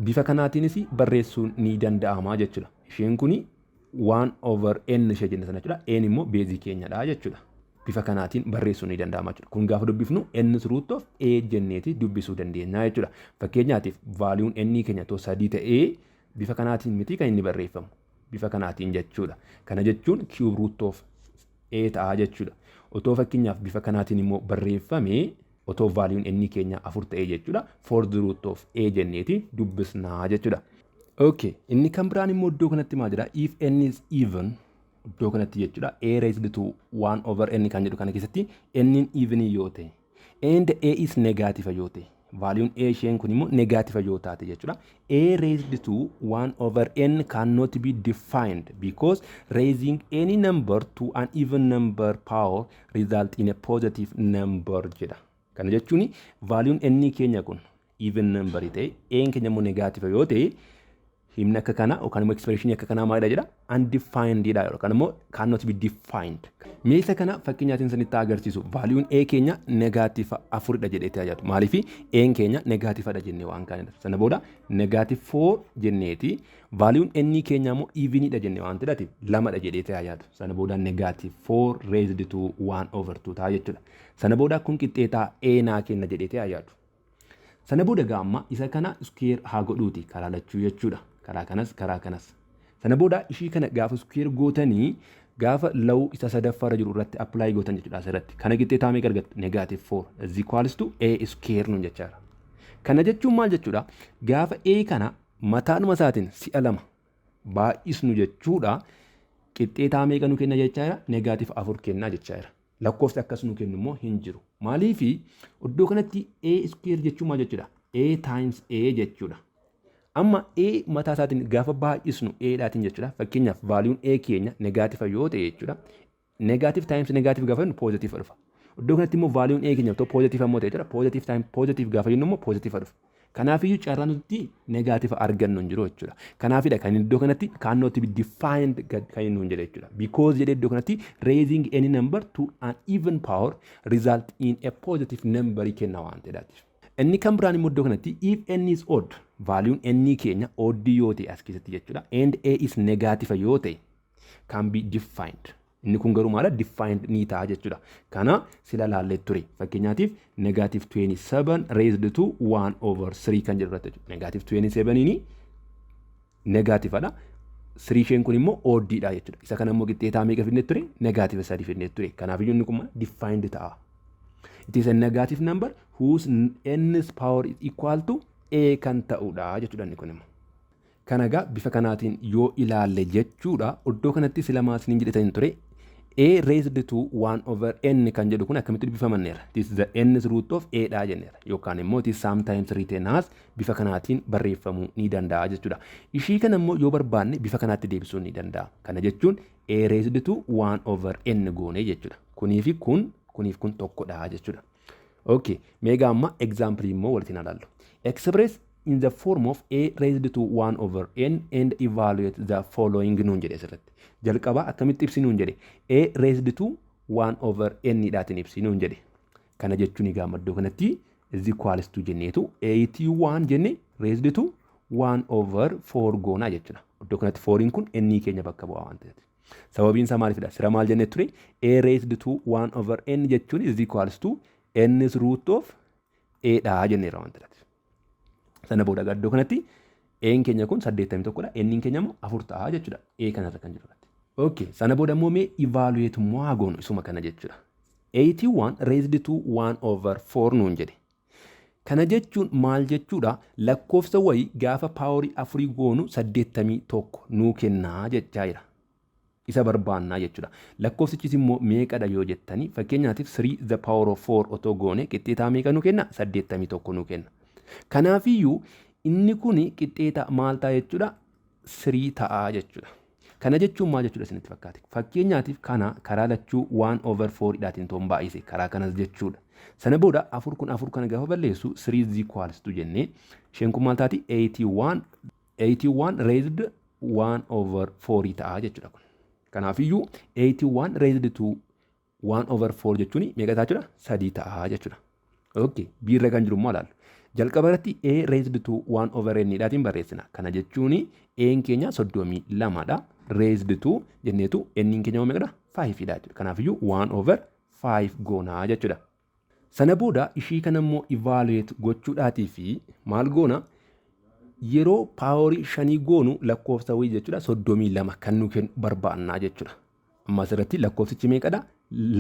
bifa kanaatiinis barreessuun ni danda'ama jechuudha. Isheen kuni 1 over n ishee jenne sana jechuudha. N immoo beezii keenyadha jechuudha. Bifa kanaatiin barreessuun ni danda'ama jechuudha. Kun gaafa dubbifnu nth root of a jenneeti dubbisuu dandeenya jechuudha. Fakkeenyaatiif, vaaliyuun n keenya too 3 ta'ee, bifa kanaatiin miti kan inni barreeffamu. Bifa kanaatiin jechuudha. Kana jechuun cube root of a ta'a jechuudha. Otoo fakkeenyaaf bifa kanaatiin immoo barreeffamee, otoo vaaliyuun n keenya 4 ta'ee jechuudha, fourth root of a jenneeti dubbisnaa jechuudha. Okay, inni kan biraan immoo iddoo kanatti maal jedha? If n is even, iddoo kanatti jechuudha, a raised to 1 over n kan jedhu kana keessatti n even yoo ta'e and a is negative yoo ta'e, vaaliyuun a isheen kun immoo negative yoo taate jechuudha, a raised to 1 over n cannot be defined because raising any number to an even number power result in a positive number jedha. Kana jechuun vaaliyuun n keenya kun even number ta'e, a keenya immoo negative yoo ta'e, himni akka kanaa yookaan immoo expression akka kanaa maalidha jedha? Undefined dha yookaan immoo cannot be defined. Mee isa kana fakkeenyaatiin sanitti agarsiisu. Vaaliyuun a keenya -4dha jedhee tajaajila. Maaliif? A keenya negativedha jennee waan kaanedha. Sana booda -4 jenneeti, vaaliyuun n keenya immoo evenidha jennee waan ta'eef, 2dha jedhee tajaajila. Sana booda -4 raised to 1 over 2 ta'a jechuudha. Sana booda kun qixxeetaa a naa kenna jedhee tajaajila. Sana booda gaamma isa kana square haa godhuuti karaa lachuu jechuudha. Karaa kanas, karaa kanas. Sana booda ishii kana gaafa square gootanii, gaafa law isa sadaffaarra jiru irratti apply gootan jechuudha asirratti. Kana qixxeetaa meeqa argattu? -4 is equals to a square nuun jechaadha. Kana jechuun maal jechuudha? Gaafa a kana mataanuma isaatiin si'a lama baay'isnu jechuudha. Qixxeetaa meeqa nu kenna jechaadha? -4 kennaa jechaadha. Lakkoofsi akkas nu kennu immoo hin jiru. Maaliifi? Iddoo kanatti a square jechuun maal jechuudha? A times a jechuudha. Amma a mataa isaatiin gaafa baay'isnu a dhaatiin jechuudha. Fakkeenyaaf, vaaliyuun a keenya negative yoo ta'e jechuudha. Negative times negative gaafa jennu positive dhufa. Iddoo kanatti immoo vaaliyuun a keenya otoo positive immoo ta'e jechuudha. Positive times positive gaafa jennu immoo positive dhufa. Kanaafiyyuu carraa nuti negative argannu hin jiru jechuudha. Kanaafidha kan iddoo kanatti cannot be defined kan inni nuun jedhe jechuudha. Because jedhee iddoo kanatti raising any number to an even power result in a positive number kenna waan ta'eedhaatiif. Inni kan biraan immoo iddoo kanatti if n is odd, vaaliyuun n keenya odd yoo ta'e as keessatti jechuudha, and a is negative yoo ta'e, can be defined. Inni kun garuu maala? Defined ni ta'a jechuudha. Kana sila laallee ture. Fakkeenyaatiif, negative 27 raised to 1 over 3 kan jedhu irratti jechuudha. Negative 27 ini negativedha. 3 isheen kun immoo oddiidha jechuudha. Isa kana immoo qixxeetaa meeqa fidnee ture? -3 fidnee ture. Kanaaf inni kun defined ta'a. It is a negative number whose n's power is equal to a kan ta'udha jechuudha inni kun immoo. Kana egaa bifa kanaatiin yoo ilaalle jechuudha, iddoo kanatti sila maasiniin jedhetanii ture, a raised to 1 over n kan jedhu kun akkamitti dubbifamanneera? This is the nth root of a dha jenneera. Yookaan immoo it is sometimes written as, bifa kanaatiin barreeffamuu ni danda'a jechuudha. Ishii kana immoo yoo barbaanne bifa kanaatti deebisuu ni danda'a. Kana jechuun a raised to 1 over n goone jechuudha. Kunii fi kun, kuniif kun tokkodha jechuudha. Okay, meegaa amma example immoo walitti ilaallu. Express in the form of a raised to 1 over n and evaluate the following nuun jedhe asirratti. Jalqaba akkamitti ibsi nuun jedhe? A raised to 1 over n dhaatiin ibsi nuun jedhe. Kana jechuun egaa iddoo kanatti is equals to jenneetu 81 jenne raised to 1 over 4 goonaa jechuudha. Iddoo kanatti 4 kun n keenya bakka bu'aa waan ta'eef. Sababiin isaa maalifidha? Sira maal jennee ture? A raised to 1 over n jechuun is equals to nth root of a dha jenneerra waan ta'eef. Sana booda iddoo kanatti n keenya kun 81dha. N keenya immoo 4 ta'a jechuudha. A kanarra kan jiru. Okay, sana booda immoo mee evaluate immoo haa goonu isuma kana jechuudha. 81 raised to 1 over 4 nuun jedhe. Kana jechuun maal jechuudha? Lakkoofsa wayii gaafa paaworii afurii goonu 81 nuu kennaa jechaa jira. Isa barbaannaa jechuudha. Lakkoofsichis immoo meeqadha yoo jettanii, fakkeenyaatiif 3 the power of 4 otoo goone qixxeetaa meeqa nuu kenna? 81 nuu kenna. Kanaafiyyuu inni kun qixxeeta maal ta'a jechuudha? 3 ta'a jechuudha. Kana jechuun maal jechuudha isinitti fakkaate? Fakkeenyaatiif, kana karaa lachuu 1 over 4 dhaatiin toon baay'ise karaa kanas jechuudha. Sana booda afur kun afur kana gaafa balleessu, 3 is equals to jennee, isheen kun maal taati? 81 raised 1 over 4 ta'a jechuudha kun. Kanaafiyyuu 81 raised to 1 over 4 jechuun meeqa ta'a jechuudha? Sadii ta'a jechuudha. Okay, B irra kan jiru immoo ilaallu. Jalqaba irratti a raised to 1 over n dhaatiin barreessina. Kana jechuun a keenya 32dha. Raised to jenneetu n keenya meeqadha? 5 dha jechuudha. Kanaafiyyuu 1 over 5 goonaa jechuudha. Sana booda ishii kana immoo evaluate gochuudhaatii fi maal goona? Yeroo powerii shanii goonu lakkoofsa wayii jechuudha, 32 kan nu kennu barbaannaa jechuudha. Amma asirratti lakkoofsichi meeqadha?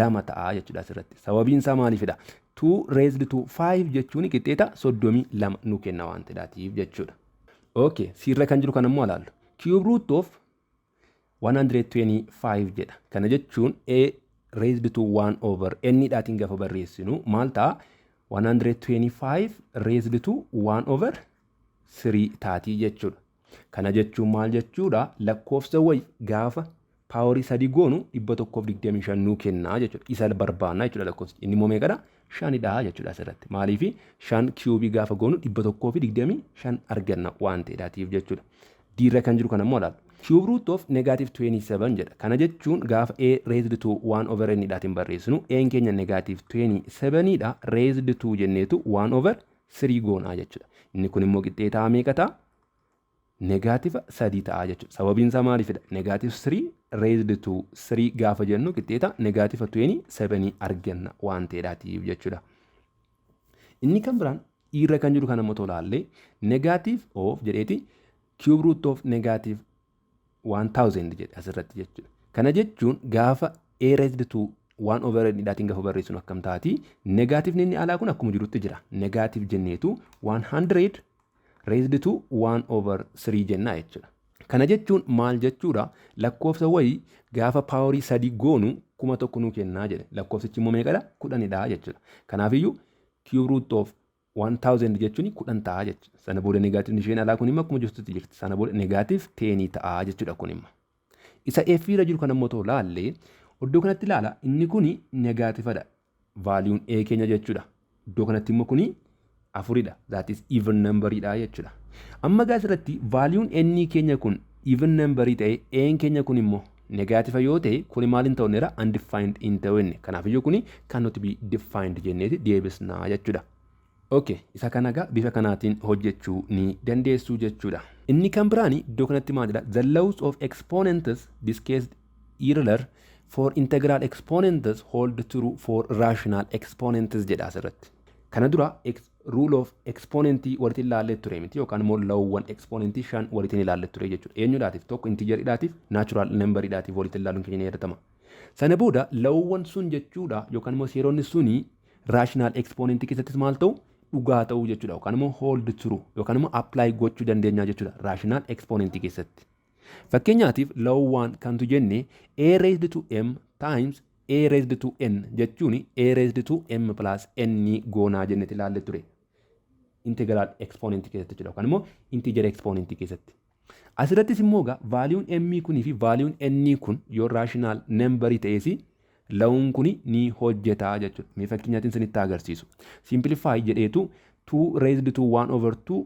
Lama ta'a jechuudha asirratti. Sababiin isaa maaliifidha? 2 raised to 5 jechuun qixxeeta 32 nu kenna waan ta'eef jechuudha. Okay, C irra kan jiru kan immoo ilaallu. Cube root of 125 jedha. Kana jechuun a raised to 1 over n dhaatiin gaafa barreessinu maal ta'a? 125 raised to 1 over 3 taatii jechuudha. Kana jechuun maal jechuudha? Lakkoofsa wayi gaafa powerii sadii goonu 125 nuu kennaa jechuudha. Isa barbaannaa jechuudha lakkoofsi. Inni immoo meeqadha? Shanidha jechuudha asirratti. Maaliif? Shan cubeii gaafa goonu 125 arganna waan ta'eedhaatiif jechuudha. D irra kan jiru kan immoo ilaalu. Cube root of negative 27 jedha. Kana jechuun gaafa a raised to 1 over n dhaatiin barreessinu, a keenya negative 27 dha, raised to jenneetu 1 over 3 goonaa jechuudha. Inni kun immoo qixxee ta'a meeqa ta'a? Negative sadii ta'a jechuudha. Sababiin isaa maaliifidha? Negative 3 raised to 3 gaafa jennu qixxeeta negative 27 arganna waan ta'eedhaatiif jechuudha. Inni kan biraan irra kan jiru kan ammoo tolaallee negative of jedheeti cube root of negative 1000 jedhe asirratti jechuudha. Kana jechuun gaafa a raised to 1 over n dhaatiin gaafa barreessinu akkam taati? Negativeni inni alaa kun akkuma jirutti jira. Negative jenneetu 100 raised to 1 over 3 jennaa jechuudha. Kana jechuun maal jechuudha? Lakkoofsa wayii gaafa powerii sadii goonu 1000 nuu kennaa jedhe. Lakkoofsichi immoo meeqadha? 10dha jechuudha. Kanaafiyyuu cube root of 1000 jechuun 10 ta'a jechuudha. Sana booda negativeni isheen alaa kun immoo akkuma jirtutti jirti. Sana booda negative 10 ta'a jechuudha kun immoo. Isa F irra jiru kan ammoo ta'u laallee, iddoo kanatti ilaala, inni kuni negativedha. Valueun A keenya jechuudha. Iddoo kanatti immoo kuni afuridha. That is even numberidha jechuudha. Amma gaa asirratti valueun N keenya kun even numberii ta'e, A keenya kun immoo negative yoo ta'e, kuni maal hin ta'u? Undefined hin ta'u inni. Kanaafiyyuu kuni cannot be defined jenneeti deebisnaa jechuudha. Okay, isa kana egaa bifa kanaatiin hojjechuu ni dandeessu jechuudha. Inni kan biraani iddoo kanatti maal jedha? The laws of exponents discussed earlier for integral exponents hold true for rational exponents jedha asirratti. Kana dura rule of exponentii walitti ilaallee ture miti, yookaan immoo lawwan exponentii shan walitti ilaallee ture jechuudha. Eenyudhaatiif? Tokko integeriidhaatiif, natural numberiidhaatiif walitti ilaaluun keenya ni yaadatama. Sana booda lawwan sun jechuudha, yookaan immoo seeronni suni rational exponentii keessattis maal ta'u? Dhugaa ta'uu jechuudha, yookaan immoo hold true yookaan immoo apply gochuu dandeenya jechuudha rational exponentii keessatti. Fakkeenyaatiif lawwan kantu jenne, a raised to m times a raised to n jechuun a raised to m plus n goonaa jennetti ilaalle ture. Integral exponentii keessatti jechuudha, yookaan immoo integer exponentii keessatti. Asirrattis immoo egaa valueun m kunii fi valueun n kun yoo rational numberii ta'es lawuun kuni ni hojjetaa jechuudha. Mee fakkeenyaatiin isinitti agarsiisu. Simplify jedheetu 2 raised to 1 over 2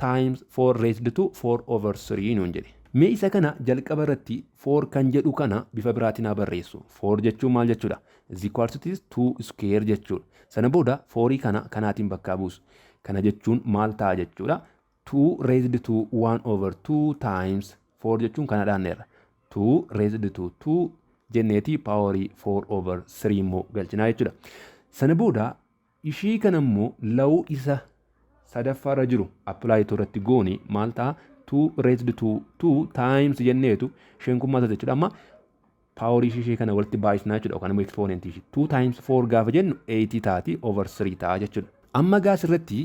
times 4 raised to 4 over 3 nuun jedhe. Mee isa kana jalqaba irratti 4 kan jedhu kana bifa biraatiin haa barreessu. 4 jechuun maal jechuudha? Is equal to 2 square jechuudha. Sana booda 4 kana kanaatiin bakkaa buusu. Kana jechuun maal ta'a jechuudha? 2 raised to 1 over 2 times 4 jechuun kana dhaanneerra. 2 raised to 2 jenneetii powerii 4 over 3 immoo galchinaa jechuudha. Sana booda ishii kana immoo lawuu isa sadaffaarra jiru apply irratti gooni maal ta'a? 2 raised to 2 times jenneetu isheen kun maal ta'a jechuudha? Amma powerii ishee kana walitti baay'isnaa jechuudha, yookaan immoo exponentii ishee. 2 times 4 gaafa jennu 8 taati, over 3 ta'a jechuudha. Amma gaa asirratti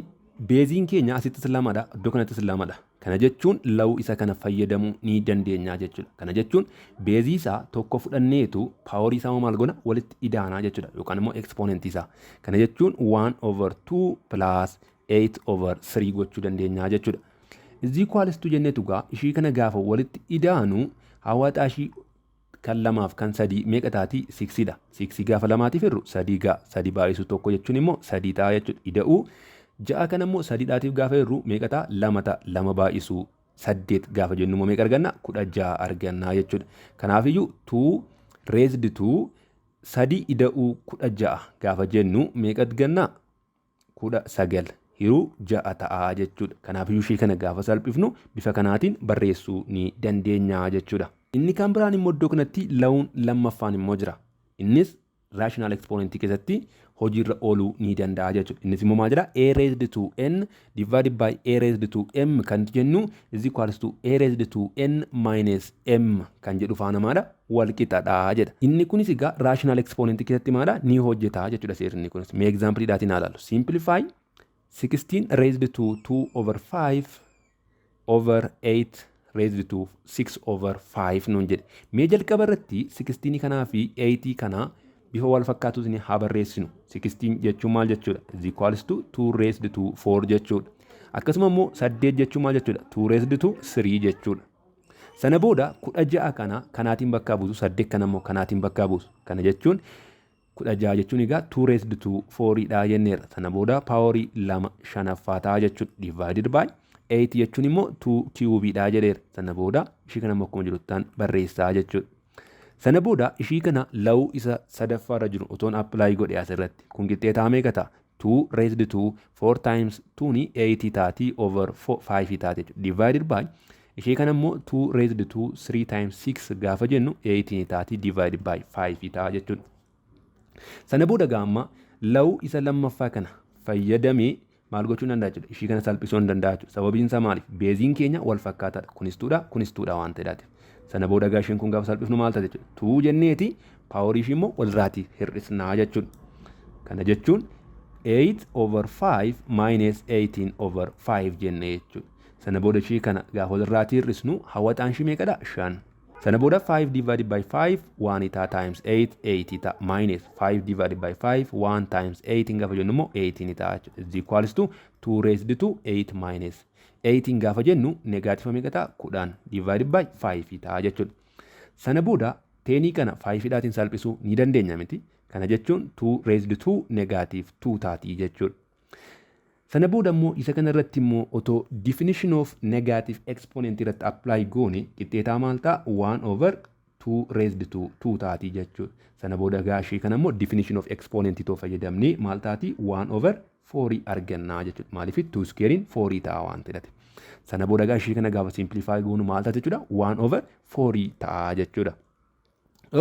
baseiin keenya asittis lamadha, iddoo kanattis lamadha. Kana jechuun lawuu isa kana fayyadamuu ni dandeenya jechuudha. Kana jechuun baseii isaa tokko fudhanneetu powerii isaa maal goona? Walitti idaanaa jechuudha, yookaan immoo exponentii isaa. Kana jechuun 1 over 2 plus 8 over 3 gochuu dandeenya jechuudha. Is equals to jenneetu gaa ishii kana gaafa walitti idaanu hawwaxaa ishii kan lamaaf kan sadii meeqa taati? 6dha. 6 gaafa lamaatiif hirru sadii gaa, sadii baay'isu tokko jechuun immoo sadii ta'a jechuudha. Ida'uu ja'a kana immoo sadiidhaatiif gaafa hirru meeqa ta'a? Lama ta'a. Lama baay'isuu Saddeet gaafa jennu immoo meeqa arganna? 16 arganna jechuudha. Kanaafiyyuu 2 raised to 3 ida'uu 16 gaafa jennu meeqa arganna? 19 hiruu 6 ta'a jechuudha. Kanaafiyyuu ishee kana gaafa salphifnu bifa kanaatiin barreessuu ni dandeenya jechuudha. Inni kan biraan immoo iddoo kanatti lawuun lammaffaan immoo jira. Innis rational exponent keessatti hojiirra ooluu ni danda'a jechuudha. Innis immoo maal jedha? A raised to n divided by a raised to m kan jennu is equals to a raised to n minus m kan jedhu faana maadha? Wal qixadha jedha. Inni kunis egaa rational exponent keessatti maadha? Ni hojjeta jechuudha seerri kunis. Mee example dhaatiin haa ilaallu. Simplify 16 raised to 2 over 5 over 8 raised to 6 over 5 nuun jedhe. Mee jalqaba irratti 16 kanaa fi 8 kana bifa wal fakkaatuutiin haa barreessinu. 16 jechuun maal jechuudha? Is equals to 2 raised to 4 jechuudha. Akkasuma immoo 8 jechuun maal jechuudha? 2 raised to 3 jechuudha. Sana booda 16 kana kanaatiin bakkaa buusu, 8 kana immoo kanaatiin bakkaa buusu. Kana jechuun 16 jechuun egaa 2 raised to 4 dha jenneerra. Sana booda paaworii lama shanaffaa ta'a jechuudha. Divided by 8 jechuun immoo 2 cube dha jedheera. Sana booda ishii kana immoo akkuma jiruttaan barreessaa jechuudha. Sana booda ishii kana lawuu isa sadaffaarra jiru otoon apply godhe asirratti. Kun qixxeetaa meeqa ta'a? 2 raised to 4 times 2 ni 8 taati over 5 taati jechuudha. Divided by ishee kana immoo 2 raised to 3 times 6 gaafa jennu 8 taati, divided by 5 ta'a jechuudha. Sana booda gaamma lawuu isa lammaffaa kana fayyadamee maal gochuu danda'a jechuudha? Ishii kana salphisuu hin danda'a jechuudha. Sababiin isaa maaliif? Beeziin keenya wal fakkaataadha. Kunis twodha, kunis twodha waan ta'eedhaatiif. Sana booda gaa isheen kun gaafa salphisnu maal taate jechuudha? Two jenneeti paaworii ishii immoo walirraatii hir'isnaa jechuudha. Kana jechuun 8 over 5 minus 18 over 5 jennee jechuudha. Sana booda ishii kana gaafa walirraatii hir'isnu hawwaxaan ishii meeqadha? 5. Sana booda 5 divided by 5 1 ta'a, times 8 8 ta'a, minus 5 divided by 5 1 times 8 gaafa jennu immoo 18 ta'a jechuudha. Is equals to 2 raised to 8 minus 18 gaafa jennu negative meeqa ta'a? 10 divided by 5 ta'a jechuudha. Sana booda tenii kana 5 dhaatiin salphisuu ni dandeenya miti? Kana jechuun 2 raised to negative 2 taatii jechuudha. Sana booda immoo isa kana irratti immoo otoo definition of negative exponent irratti apply goone qixxeetaa maal ta'a? 1 over 2 raised to 2 taatii jechuudha. Sana booda gaashii kana immoo definition of exponent too fayyadamnee maal taatii? 1 over 4 argannaa jechuudha. Maaliif? 2 squarein 4 ta'a waan ta'eef. Sana booda gaashii kana gaafa simplify goonu maal ta'a jechuudha? 1 over 4 ta'a jechuudha.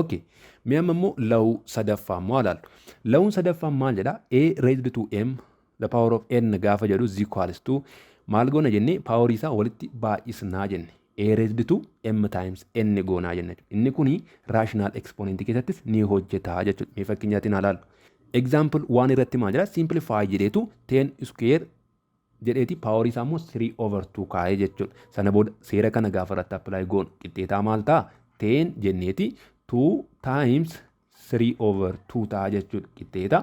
Okay. Mee amma immoo lawuu sadaffaa immoo ilaallu. Lawuun sadaffaan maal jedhaa? A raised to m the power of n gaafa jedhu is equals to maal goona jennee, paaworii isaa walitti baay'isnaa jenne. A raised to m times n goonaa jenne. Inni kuni rational exponent keessattis ni hojjeta jechuudha. Mee fakkeenyaatiin haa ilaallu. Example waan irratti maal jedhaa? Simplify jedheetu 10 square jedheeti paaworii isaa immoo 3 over 2 kaa'ee jechuudha. Sana booda seera kana gaafa irratti apply goonu qixxeetaa maal ta'a? 10 jenneeti 2 times 3 over 2 ta'a jechuudha qixxeeta.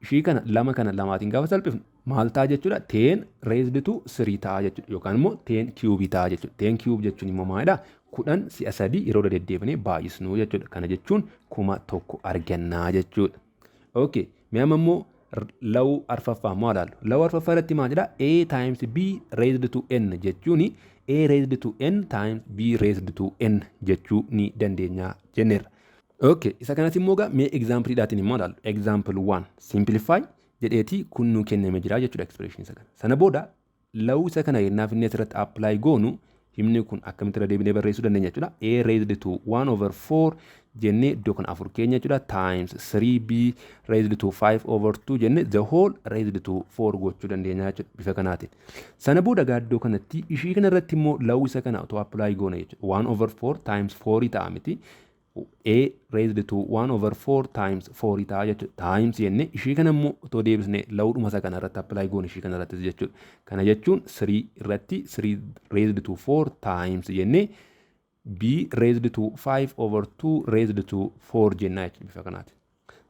Ishii kana lama kana lamaatiin gaafa salphifnu maal ta'a jechuudha? 10 raised to 3 ta'a jechuudha yookaan immoo 10 cube ta'a jechuudha. 10 cube jechuun immoo maalidha? 10 si'a sadii yeroo deddeebinee baay'isnuu jechuudha. Kana jechuun 1000 argannaa jechuudha. Okay, mee amma immoo lawuu arfaffaa immoo ilaallu. Lawuu arfaffaa irratti maal jedhaa? A times B raised to n jechuun A raised to n times B raised to n jechuu ni dandeenya jenneerra. Okay, isa kanas immoo gaa mee example dhaatiin immoo ilaallu. Example 1 simplify jedheetii kun nuu kenname jira jechuudha expression isa kana. Sana booda lawuu isa kana yennaa finnee asirratti apply goonu himni kun akkamitti irra deebinee barreessuu dandeenya jechuudha? A raised to 1 over 4 jennee iddoo kana afur keenya jechuudha, times 3b raised to 5 over 2 jennee the whole raised to 4 gochuu dandeenya jechuudha bifa kanaatiin. Sana booda gaa iddoo kanatti ishii kana irratti immoo lawuu isa kana otoo apply goone jechuudha. 1 over 4 times 4 ta'a miti? A raised to 1 over 4 times 4 ta'a jechuudha. Times jennee ishii kana immoo otoo deebisnee lawudhuma isa kana irratti apply goone ishii kana irrattis jechuudha. Kana jechuun 3 irratti 3 raised to 4 times jennee b raised to 5 over 2 raised to 4 jennaa jechuudha bifa kanaati.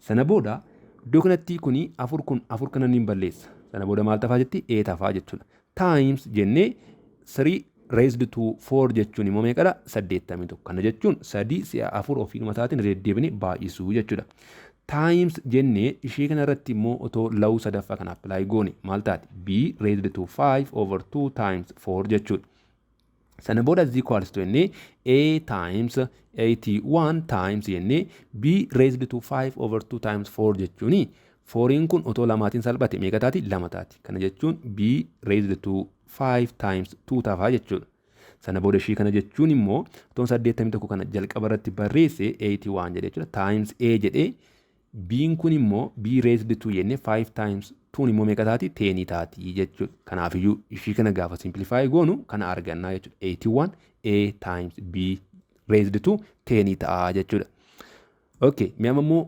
Sana booda iddoo kanatti kuni afur kun afur kana ni balleessa. Sana booda maal tafaa jetti? A tafaa jechuudha. Times jennee 3 raised to 4 jechuun immoo meeqadha? 81. Kana jechuun sadii si'a afur ofiinuma isaatiin deddeebinee baay'isuu jechuudha. Times jennee ishee kana irratti immoo otoo lawuu sadaffaa kana apply goone maal taati? B raised to 5 over 2 times 4 jechuudha. Sana booda is equals to jennee a times 81 times jennee b raised to 5 over 2 times 4 jechuuni, fouriin kun otoo lamaatiin salphate meeqa taati? Lama taati. Kana jechuun b raised to 5 times 2 ta'a jechuudha. Sana booda ishii kana jechuun immoo otoon 81 kana jalqaba irratti barreesse 81 jedhee jechuudha. Times a jedhee, b'n kun immoo b raised to jennee 5 times 2 immoo meeqa taati? 10 taati jechuudha. Kanaafiyyuu ishii kana gaafa simplify goonu kana argannaa jechuudha. 81 a times b raised to 10 ta'a jechuudha. Okay, mi'a immoo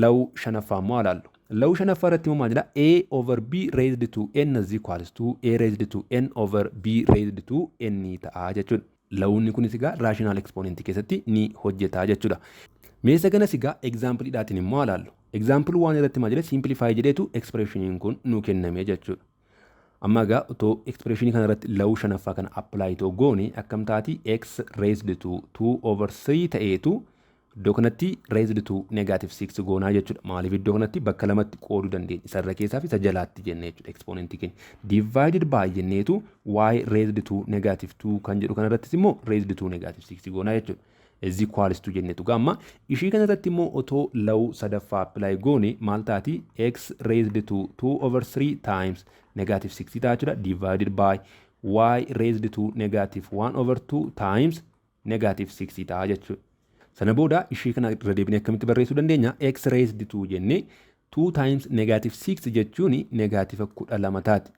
law shanaffaa immoo ilaallu. Law shanaffaa irratti immoo maal jedha? A over b raised to n is equals to a raised to n over b raised to n ta'a jechuudha. Lawunni kunis egaa rational exponent keessatti ni hojjeta jechuudha. Meeshaa kanas egaa exampleidhaatiin immoo ilaallu. Example waan irratti maal jedha? Simplify jedheetu expressioniin kun nu kenname jechuudha. Amma egaa otoo expressionii kana irratti law shanaffaa kana apply ta'u goone akkam taati? X raised to 2 over 3 ta'eetu iddoo kanatti raised to negative 6 goonaa jechuudha. Maaliif? Iddoo kanatti bakka lamatti qooduu dandeenya? Isarra keessaa fi isa jalaatti jennee jechuudha. Exponentii keenya. Divided by jenneetu y raised to negative 2 kan jedhu kanarrattis immoo raised to negative 6 goonaa jechuudha. Is equals to jenneetu gamma ishii kanarratti immoo otoo law sadaffaa apply goone maal taati? X raised to 2 over 3 times negative 6 ta'a jechuudha. Divided by y raised to negative 1 over 2 times negative 6 ta'a jechuudha. Sana booda ishii kana irra deebinee akkamitti barreessuu dandeenya? X raised to jennee 2 times negative 6 jechuun negative 12 taati.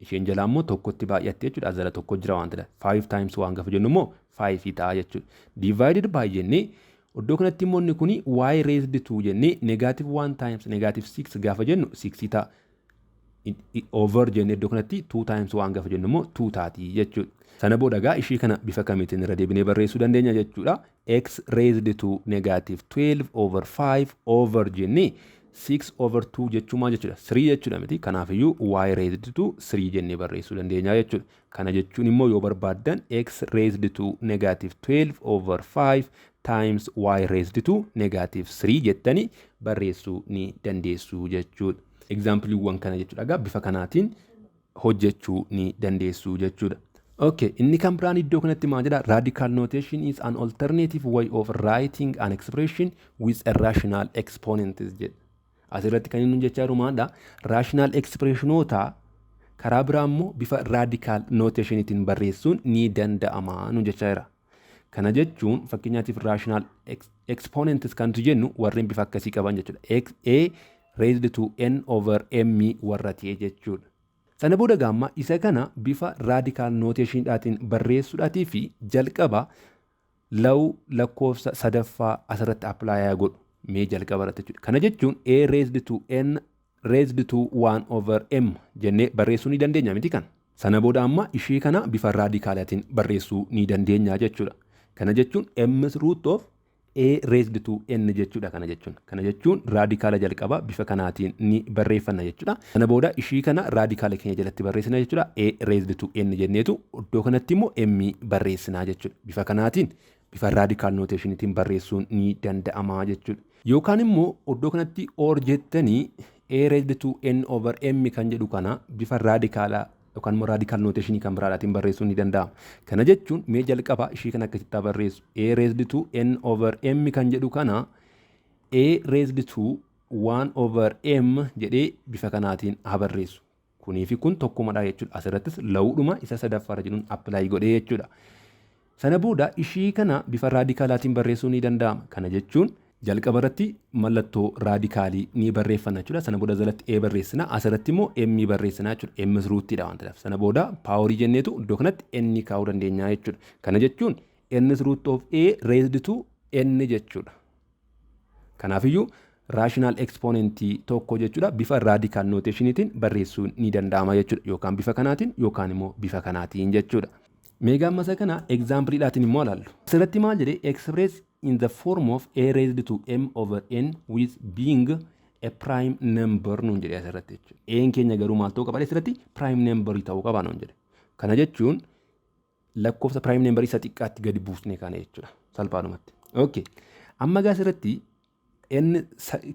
Isheen jalaa immoo tokkotti baay'atte jechuudha. As jala tokko jira waan ta'eef. 5 times 1 gaafa jennu immoo 5 ta'a jechuudha. Divided by jennee iddoo kanatti immoo inni kuni y raised to jennee negative 1 times negative 6 gaafa jennu 6 ta'a. Over jennee iddoo kanatti 2 times 1 gaafa jennu immoo 2 taati jechuudha. Sana booda egaa ishii kana bifa kamiitiin irra deebinee barreessuu dandeenya jechuudha? X raised to negative 12 over 5 over jennee 6 over 2 jechuun maal jechuudha? 3 jechuudha miti? Kanaafiyyuu y raised to 3 jennee barreessuu dandeenya jechuudha. Kana jechuun immoo yoo barbaaddan x raised to negative 12 over 5 times y raised to negative 3 jettanii barreessuu ni dandeessu jechuudha. Exampleiiwwan kana jechuudha egaa bifa kanaatiin hojjechuu ni dandeessu jechuudha. Okay, inni kan biraan iddoo kanatti maal jedha? Radical notation is an alternative way of writing an expression with a rational exponent jedha. Asirratti kan inni jechaa jiru maalidha? Rational expressionoota karaa biraa immoo bifa radical notationitiin barreessuun ni danda'ama nu jechaa jira. Kana jechuun fakkeenyaatiif rational exponents kan jennu warreen bifa akkasii qaban jechuudha. X a raised to n over m warra ta'e jechuudha. Sana booda gaamma isa kana bifa radical notationdhaatiin barreessuudhaatii fi jalqaba law lakkoofsa sadaffaa asirratti apply godhu mee jalqaba irratti jechuudha. Kana jechuun a raised to n raised to 1 over m jennee barreessuu ni dandeenya miti kan? Sana booda amma ishii kana bifa radicalaatiin barreessuu ni dandeenya jechuudha. Kana jechuun m root of a raised to n jechuudha kana jechuun. Kana jechuun radicala jalqaba bifa kanaatiin ni barreeffanna jechuudha. Sana booda ishii kana radicala keenya jalatti barreessina jechuudha. A raised to n jenneetu iddoo kanatti immoo m barreessinaa jechuudha. Bifa kanaatiin bifa radical notationitiin barreessuun ni danda'ama jechuudha. Yookaan immoo iddoo kanatti or jettanii a raised to n over m kan jedhu kana bifa radicalaa yookaan immoo radical notationii kan biraadhaatiin barreessuun ni danda'ama. Kana jechuun mee jalqaba ishii kana akkasitti barreessu. A raised to n over m kan jedhu kana a raised to 1 over m jedhee bifa kanaatiin haa barreessu. Kunii fi kun tokkumadha jechuudha. Asirrattis lawudhuma isa sadaffaarra jiruun apply godhee jechuudha. Sana booda ishii kana bifa radicalaatiin barreessuun ni danda'ama. Kana jechuun jalqaba irratti mallattoo radicalii ni barreeffanna jechuudha. Sana booda jalatti A barreessina. Asirratti immoo M barreessina jechuudha. M rootiidha waan ta'eef. Sana booda powerii jenneetu iddoo kanatti N kaa'uu dandeenya jechuudha. Kana jechuun N root of A raised to N jechuudha. Kanaafiyyuu rational exponentii tokko jechuudha bifa radical notationiitiin barreessuun ni danda'ama jechuudha. Yookaan bifa kanaatiin yookaan immoo bifa kanaatiin jechuudha. Meegaa masa kana exampleiidhaatiin immoo ilaallu. Asirratti maal jedhee? Express in the form of a raised to m over n with being a prime number nuun jedhee asirratti jechuudha. Een keenya garuu maal ta'uu qaba asirratti? Prime number ta'uu qaba nuun jedhe. Kana jechuun lakkoofsa prime number isa xiqqaatti gadi buusnee kana jechuudha salphaadhumatti. Okay. Amma gaa asirratti N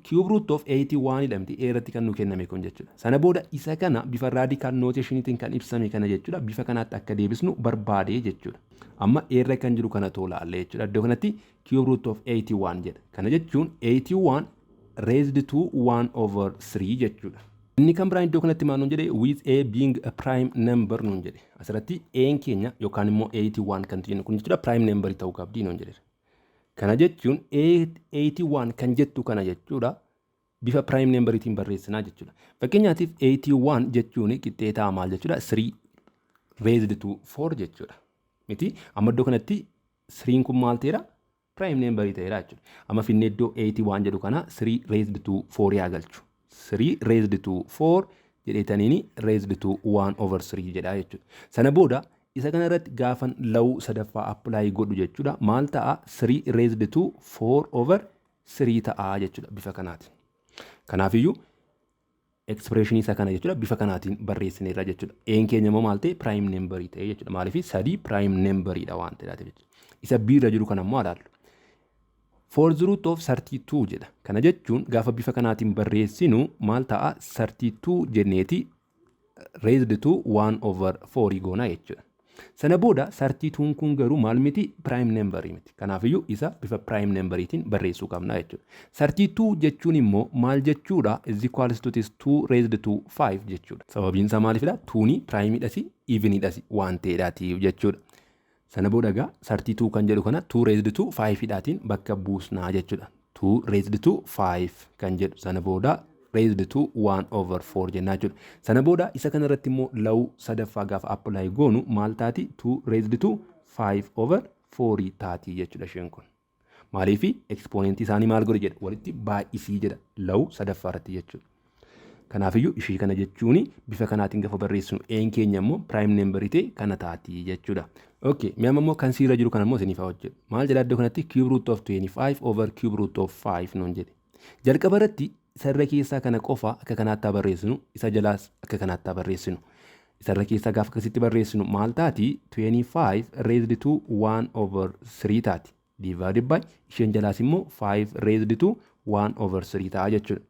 cube root of 81 jedhamti A irratti kan nu kenname kun jechuudha. Sana booda isa kana bifa radical notationiitiin kan ibsame kana jechuudha. Bifa kanaatti akka deebisnu barbaade jechuudha. Amma A irra kan jiru kana toolaalle jechuudha. Iddoo kanatti cube root of 81 jedha. Kana jechuun 81 raised to 1 over 3 jechuudha. Inni kan biraan iddoo kanatti maal nuun jedhe? With a being a prime number nuun jedhe. Asirratti a'n keenya yookaan immoo 81 kan jennu kun jechuudha, prime number ta'uu qabdi nuun jedhe. Kana jechuun 81 kan jettu kana jechuudha, bifa prime numberiitiin barreessinaa jechuudha. Fakkeenyaatiif, 81 jechuun qixxeetaa maal jechuudha? 3 raised to 4 jechuudha. Miti, amma iddoo kanatti 3 kun maal ta'eera? Prime numberii ta'eera jechuudha. Amma finnee iddoo 81 jedhu kana 3 raised to 4 yaa galchu. 3 raised to 4 jedheetaniini raised to 1 over 3 jedha jechuudha. Sana booda isa kana irratti gaafan law sadaffaa apply godhu jechuudha. Maal ta'a? 3 raised to 4 over 3 ta'a jechuudha bifa kanaatiin. Kanaafiyyuu expressionii isa kana jechuudha, bifa kanaatiin barreessineerra jechuudha. A'n keenya immoo maal ta'e? Prime numberii ta'e jechuudha. Maaliif? Sadii prime numberiidha waan ta'eef jechuudha. Isa B irra jiru kana immoo ilaallu. Fourth root of 32 jedha. Kana jechuun gaafa bifa kanaatiin barreessinu maal ta'a? 32 jenneeti raised to 1 over 4 goona jechuudha. Sana booda 32 kun garuu maal miti? Prime number miti. Kanaafiyyuu isa bifa prime numberiitiin barreessuu qabna jechuudha. 32 jechuun immoo maal jechuudha? Is equals to this 2 raised to 5 jechuudha. Sababiin isaa maalifidha? 2ni prime-dhasi, even-dhasi waan ta'eedhaatiif jechuudha. Sana booda egaa 32 kan jedhu kana 2 raised to 5 dhaatiin bakka buusnaa jechuudha. 2 raised to 5 kan jedhu sana booda raised to 1 over 4 jennaa jechuudha. Sana booda isa kana irratti immoo law sadaffaa gaafa apply goonu maal taati? 2 raised to 5 over 4 taati jechuudha isheen kun. Maaliifi? Exponentii isaanii maal godhe jedha? Walitti baay'isii jedha law sadaffaa irratti jechuudha. Kanaafiyyuu ishii kana jechuun bifa kanaatiin gaafa barreessinu a'n keenya immoo prime number ta'e kana taati jechuudha. Okay, mi'a immoo kan C irra jiru kana immoo isiniif haa hojjedhu. Maal jedha iddoo kanatti? Cube root of 25 over cube root of 5 nuun jedhe. Jalqaba irratti isarra keessaa kana qofa akka kanaatti haa barreessinu, isa jalaas akka kanaatti haa barreessinu. Isarra keessaa gaafa akkasitti barreessinu maal taati? 25 raised to 1 over 3 taati. Divided by isheen jalaas immoo 5 raised to 1 over 3 ta'a jechuudha.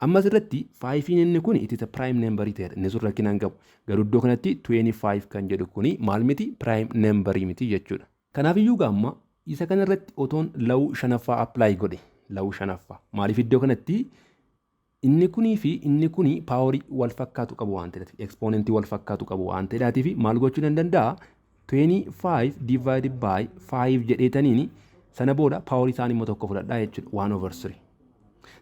Ammas irratti 5 inni kun it is a prime number ta'edha. Inni sun rakkina hin qabu. Garuu iddoo kanatti 25 kan jedhu kuni maal miti? Prime number miti jechuudha. Kanaafiyyuu gaamma isa kanarratti otoon law shanaffaa apply godhe, law shanaffaa, maaliif? Iddoo kanatti inni kunii fi inni kunii powerii wal fakkaatu qabu waan ta'eef, exponentii wal fakkaatu qabu waan ta'eef, maal gochuu nan danda'a? 25 divided by 5 jedheetaniini sana booda powerii isaanii immoo tokko fudhadhaa jechuudha, 1 over 3.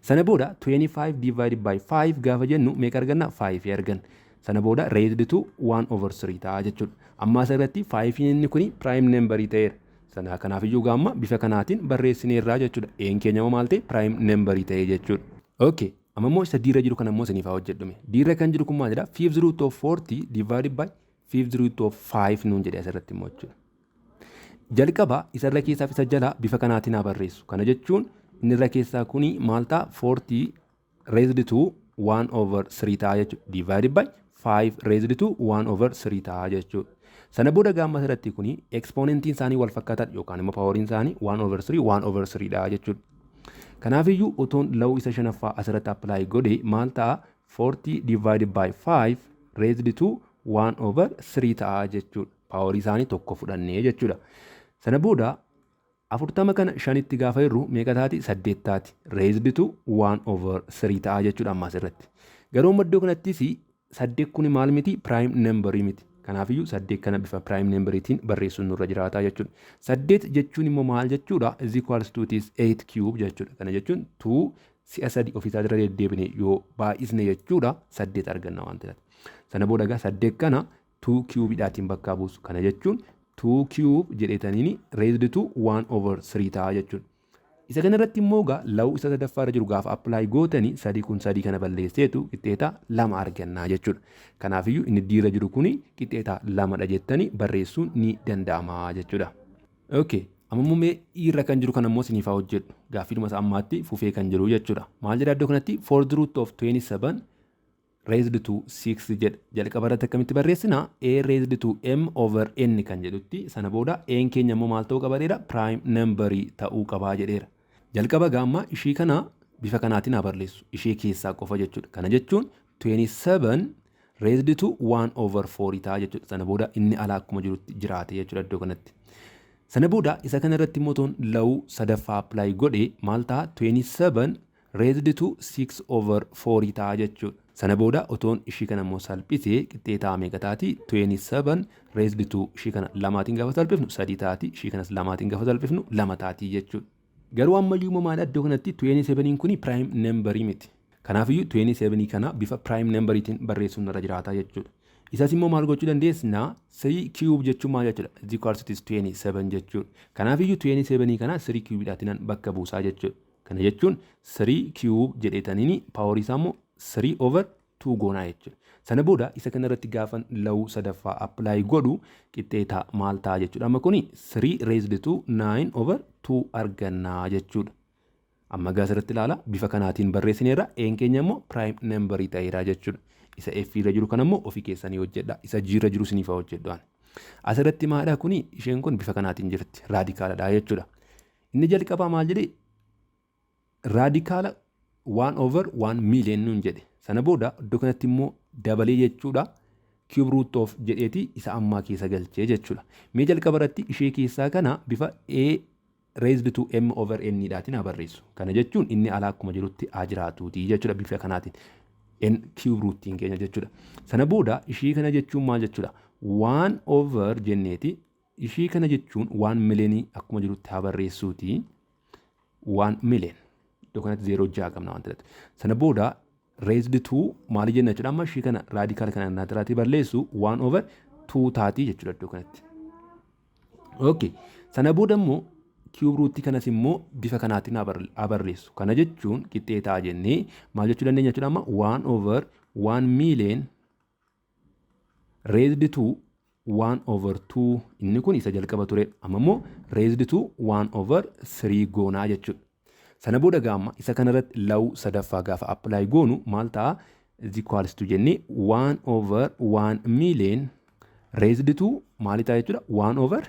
Sana booda 25 divided by 5 gaafa jennu meeqa arganna? 5 arganna. Sana booda raised to 1 over 3 ta'a jechuudha. Amma asirratti 5 inni kuni prime number ta'eera. Sana kanaafiyyuu gaamma bifa kanaatiin barreessineerraa jechuudha. A'n keenya immoo maal ta'e? Prime number ta'e jechuudha. Okay. Amma immoo isa D irra jiru kana immoo isiniif haa hojjedhume. D irra kan jiru kun maal jedha? Fifth root of 40 divided by fifth root of 5 nuun jedhe asirratti immoo jechuudha. Jalqaba isarra keessaaf isa jalaa bifa kanaatiin haa barreessu. Kana jechuun inni irra keessaa kuni maal ta'a? 40 raised to 1 over 3 ta'a jechuudha. Divided by 5 raised to 1 over 3 ta'a jechuudha. Sana booda gaamma asirratti kuni exponentiin isaanii wal fakkaataadha yookaan immoo poweriin isaanii 1 over 3 1 over 3 dha jechuudha. Kanaafiyyuu otoon law isa shanaffaa asirratti apply godhe maal ta'a? 40 divided by 5 raised to 1 over 3 ta'a jechuudha. Powerii isaanii tokko fudhannee jechuudha. Sana booda 40 kana shanitti gaafa jirru meeqa taati? Saddeet taati. Raised to 1 over 3 ta'a jechuudha ammas irratti. Garuu iddoo kanattis saddeet kun maal miti? Prime numberii miti. Kanaafiyyuu saddeet kana bifa prime numberiitiin barreessuun nurra jiraata jechuudha. Saddeet jechuun immoo maal jechuudha? Is equals to is 8 cube jechuudha. Kana jechuun 2 si'a sadi ofiisaa irra deddeebine yoo baay'isne jechuudha, saddeet arganna waan ta'eef. Sana booda egaa saddeet kana 2 cube-dhaatiin bakkaa buusu. Kana jechuun 2 cube jedheetaniini raised to 1 over 3 ta'a jechuudha. Isa kana irratti immoo egaa law isa sadaffaa irra jiru gaafa apply gootanii sadii kun sadii kana balleesseetu qixxeeta lama argannaa jechuudha. Kanaafiyyuu inni D irra jiru kuni qixxeeta lamadha jettanii barreessuun ni danda'ama jechuudha. Okay. Amma immoo mee E irra kan jiru kana immoo isiniif haa hojjedhu. Gaaffiidhuma isa ammaatti fufee kan jiru jechuudha. Maal jedha iddoo kanatti? Fourth root of 27 raised to 6 jedha. Jalqaba irratti akkamitti barreessina? A raised to m over n kan jedhutti. Sana booda n keenya immoo maal ta'uu qaba jedheera? Prime numberii ta'uu qabaa jedheera. Jalqaba gaamma ishii kana Bifa kanaatiin haa barreessu, ishee keessaa qofa jechuudha. Kana jechuun 27 raised to 1 over 4 ta'a jechuudha. Sana booda inni alaa akkuma jirutti jiraate jechuudha iddoo kanatti. Sana booda isa kana irratti immoo toon law sadaffaa apply godhe maal ta'a? 27 raised to 6 over 4 ta'a jechuudha. Sana booda otoon ishii kana immoo salphisee qixxee ta'a meeqa taati? 27 raised to ishii kana lamaatiin gaafa salphifnu sadii taati. Ishii kanas lamaatiin gaafa salphifnu lama taati jechuudha. Garuu ammayyuu maal, iddoo kanatti 27 kuni prime numberii miti. Kanaafiyyuu 27 kana bifa prime numberiitiin barreessuun irra jiraata jechuudha. Isas immoo maal gochuu dandeessina? 3 cube jechuun maal jechuudha? Is equals to 27 jechuudha. Kanaafiyyuu 27 kana 3 cube dhaatiin bakka buusaa jechuudha. Kana jechuun 3 cube jedheetaniini powerii isaa immoo 3 over 2 goonaa jechuudha. Sana booda isa kana irratti gaafan law sadaffaa apply godhu qixxeetaa maal ta'a jechuudha. Amma kuni 3 raised to 9 over 2 argannaa jechuudha. Amma gaa asirratti ilaala, bifa kanaatiin barreessineerra, een keenya immoo prime numberii ta'eera jechuudha. Isa F irra jiru kana immoo ofii keessanii hojjedha. Isa G irra jiru isiniif hojjedhu. Asirratti maadha kuni? Isheen kun bifa kanaatiin jirti. Radicaladha jechuudha. Inni jalqabaa maal jedhee? Radical 1 over 1 million nuun jedhe. Sana booda iddoo kanatti immoo dabalee jechuudha. Cube root of jedheeti isa ammaa keessa galchee jechuudha. Mee jalqaba irratti ishee keessaa kana bifa a raised to m over n dhaatiin haa barreessu. Kana jechuun inni alaa akkuma jirutti haa jiraatuuti jechuudha bifa kanaatiin. N cube rootiin keenya jechuudha. Sana booda ishii kana jechuun maal jechuudha? 1 over jenneeti ishii kana jechuun 1 millionii akkuma jirutti haa barreessuuti. 1 million. Iddoo kanatti zeeroo ja'a qabna waan ta'eef. Sana booda raised to maali jenna jechuudha? Amma ishii kana radical kana naatiraatii balleessu 1 over 2 taatii jechuudha iddoo kanatti. Okay. Sana booda immoo cube rootii kanas immoo bifa kanaatiin haa barreessu. Kana jechuun qixxee ta'a jennee maal jechuu dandeenya jechuudha? Amma 1 over 1 million raised to 1 over 2, inni kun isa jalqaba ture, amma immoo raised to 1 over 3 goonaa jechuudha. Sana booda gaamma isa kanarratti law sadaffaa gaafa apply goonu maal ta'a? Is equals to jennee 1 over 1 million raised to maali ta'a jechuudha? 1 over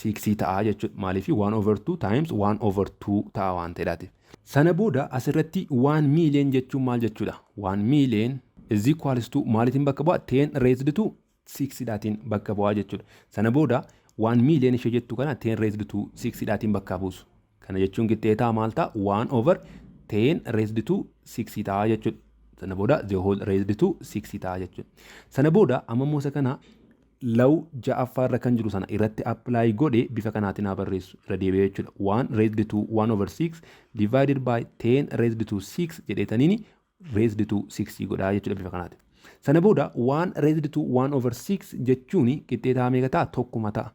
6 ta'a jechuudha. Maaliif? 1 over 2 times 1 over 2 ta'a waan ta'eedhaatiif. Sana booda asirratti 1 million jechuun maal jechuudha? 1 million is equals to maaliitiin bakka bu'a? 10 raised to 6 dhaatiin bakka bu'aa jechuudha. Sana booda 1 million ishee jettu kana 10 raised to 6 dhaatiin bakka buusu. Kana jechuun qixxeetaa maal ta'a? 1 over 10 raised to 6 ta'a jechuudha. Sana booda the whole raised to 6 ta'a jechuudha. Sana booda amma immoo isa kana law ja'affaa irra kan jiru sana irratti apply godhe bifa kanaatiin haa barreessu irra deebi'ee jechuudha. 1 raised to 1 over 6 divided by 10 raised to 6 jedheetaniini raised to 6 godhaa jechuudha bifa kanaatiin. Sana booda 1 raised to 1 over 6 jechuun qixxeetaa meeqa ta'a? Tokkuma ta'a.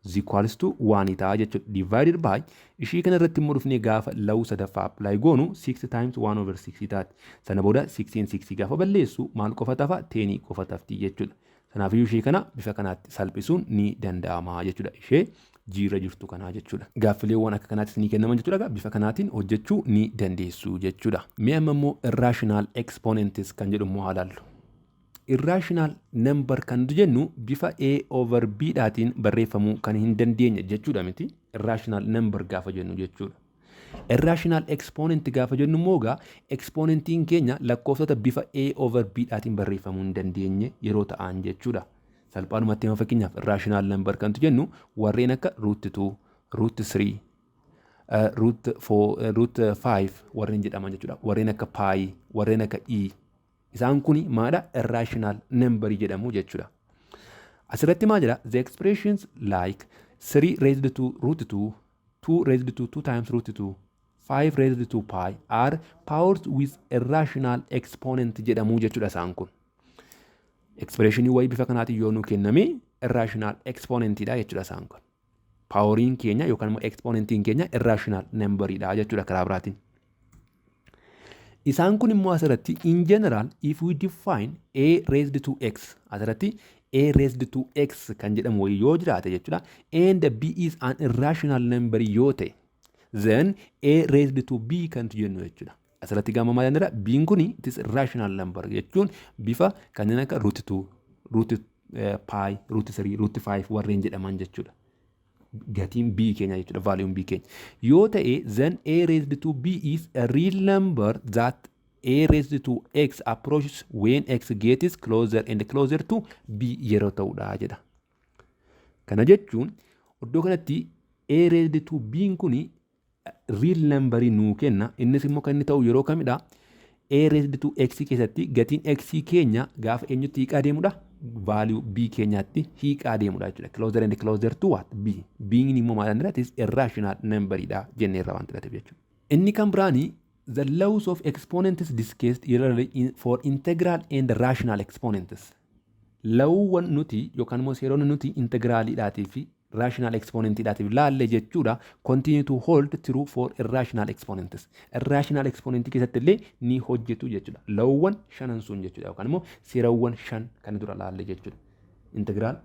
Is equals to 1 ta'a jechuudha. Divided by ishii kana irratti immoo dhufnee gaafa law sadaffaa apply goonu 6 times 1 over 6 taati. Sana booda 6 6 gaafa balleessu maal qofa tafa? 10 qofa tafti jechuudha. Sanaafiyyuu ishee kana bifa kanaatti salphisuun ni danda'ama jechuudha. Ishee jiirra jirtu kanaa jechuudha. Gaaffileewwan akka kanaattis ni kennaman jechuudha. Bifa kanaatiin hojjechuu ni dandeessu jechuudha. Mee amma immoo irrational exponents kan jedhu immoo haa ilaallu. Irrational number kan jennu bifa a over b dhaatiin barreeffamuu kan hin dandeenye jechuudha miti? Irrational number gaafa jennu jechuudha. Irrational exponent gaafa jennu immoo egaa exponentiin keenya lakkoofsota bifa a over b dhaatiin barreeffamuu hin dandeenye yeroo ta'an jechuudha. Salphaadhumatti hima, fakkeenyaaf irrational number kan jennu warreen akka root 2, root 3, root 4, root 5 warreen jedhaman jechuudha. Warreen akka pi, warreen akka e. Isaan kuni maadha? Irrational number jedhamu jechuudha. Asirratti maal jedha? The expressions like 3 raised to root 2, 2 raised to 2 times root 2, 5 raised to pi are powers with irrational exponent jedhamu jechuudha isaan kun. Expressionii wayii bifa kanaatiin yoo nu kenname irrational exponentidha jechuudha isaan kun. Poweriin keenya yookaan immoo exponentiin keenya irrational numberidha jechuudha karaa biraatiin. Isaan kun immoo asirratti in general if we define a raised to x, asirratti a raised to x kan jedhamu wayii yoo jiraate jechuudha, and b is an irrational number yoo ta'e, then a raised to b kan jennu jechuudha. Asirratti gama maal jedha? B'n kuni it is irrational number jechuun bifa kanneen akka root 2, root pi, root 3, root 5 warreen jedhaman jechuudha. Gatiin b keenya jechuudha, valueun b keenya. Yoo ta'e, then a raised to b is a real number that a raised to x approaches when x gets closer and closer to b yeroo ta'udha jedha. Kana jechuun iddoo kanatti a raised to b kuni real numberii nuu kenna. Innis immoo kan inni ta'u yeroo kamidha? A raised to x keessatti gatiin x keenya gaafa eenyutti hiiqaa deemudha? Value b keenyaatti hiiqaa deemudha jechuudha. Closer and closer to what? B. B immoo maal inni is irrational numberidha jenneerra waan ta'eef jechuudha. Inni kan biraanii, the laws of exponents discussed earlier for integral and rational exponents. Lawwan nuti yookaan immoo seeronni nuti integraliidhaatii fi rational exponentiidhaatiif laalle jechuudha, continue to hold true for irrational exponents. Irrational exponentii keessatti illee ni hojjetu jechuudha. Lawwan shanan sun jechuudha, yookaan immoo seerawwan shan kan dura laalle jechuudha. Integral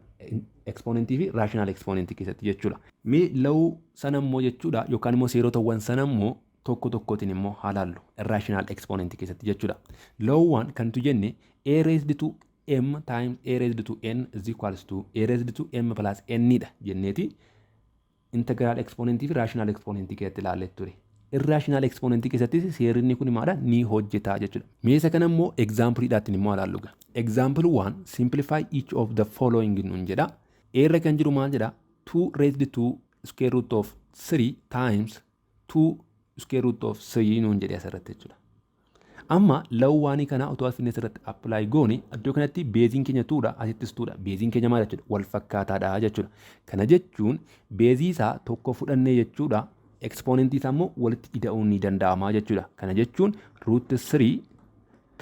exponentii fi rational exponentii keessatti jechuudha. Mee law sana immoo jechuudha, yookaan immoo seerotawwan sana immoo tokko tokkotiin immoo haa laallu irrational exponentii keessatti jechuudha. Lawwan kan tu jenne a raised to m times a raised to n is equals to a raised to m plus n dha jenneeti integral exponentii fi rational exponentii keessatti ilaallee ture. Irrational exponentii keessattis seerri kun maadha ni hojjeta jechuudha. Mee isa kana immoo exampleidhaatiin immoo ilaallu. Example 1, simplify each of the following nuun jedha. A irra kan jiru maal jedha? 2 raised to square root of 3 times 2 square root of 3 nuun jedhe asirratti jechuudha. Amma lawwaanii kana otoo as finnee asirratti apply goone, iddoo kanatti baseiin keenya twodha, asittis twodha. Baseiin keenya maal jechuudha? Wal fakkaataadha jechuudha. Kana jechuun baseii isaa tokko fudhannee jechuudha. Exponentii isaa immoo walitti ida'uun ni danda'ama jechuudha. Kana jechuun root 3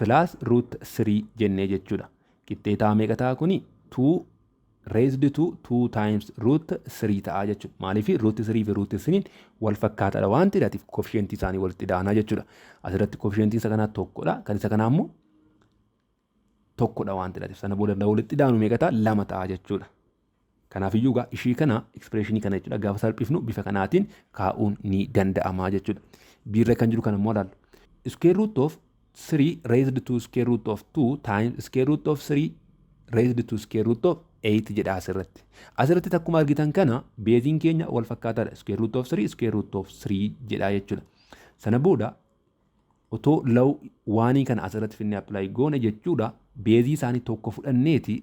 plus root 3 jennee jechuudha. Qixxeetaa meeqa ta'a kuni? 2 raised to 2 times root 3 ta'a jechuudha. Maaliif? Root 3 fi root 3 wal fakkaataadha waan ta'eef coefficientii isaanii walitti ida'anaa jechuudha. Asirratti coefficientii isa kanaa tokkodha. Kan isa kanaa immoo tokkodha waan ta'eef sana booda walitti ida'anu meeqa ta'a? Lama ta'a jechuudha. Kanaafiyyuu egaa ishii kana, expressionii kana jechuudha, gaafa salphifnu bifa kanaatiin kaa'uun ni danda'ama jechuudha. B irra kan jiru kana immoo ilaallu. Square root of 3 raised to square root of 2 times square root of 3 raised to square root of 8 jedha asirratti. Asirratti akkuma argitan kana baseiin keenya wal fakkaataadha. Square root of 3 square root of 3 jedha jechuudha. Sana booda otoo law waanii kana asirratti finnee apply goone jechuudha, baseii isaanii tokko fudhanneeti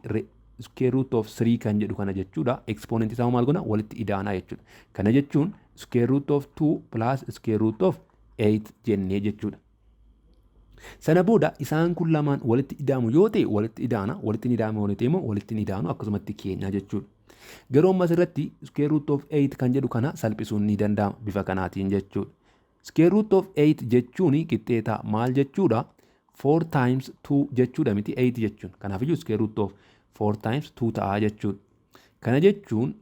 square root of 3 kan jedhu kana jechuudha, exponent isaa maal goona? Walitti idaanaa jechuudha. Kana jechuun square root of 2 plus square root of 8 jennee jechuudha. Sana booda isaan kun lamaan walitti ida'amu yoo ta'e walitti idaana, walitti ni ida'amu yoo ta'e immoo walitti ni idaanu, akkasumatti keenya jechuudha. Garuu ammas irratti square root of 8 kan jedhu kana salphisuun ni danda'ama bifa kanaatiin jechuudha. Square root of 8 jechuun qixxeetaa maal jechuudha? 4 times 2 jechuudha miti 8 jechuun. Kanaafiyyuu square root of 4 times 2 ta'a jechuudha. Kana jechuun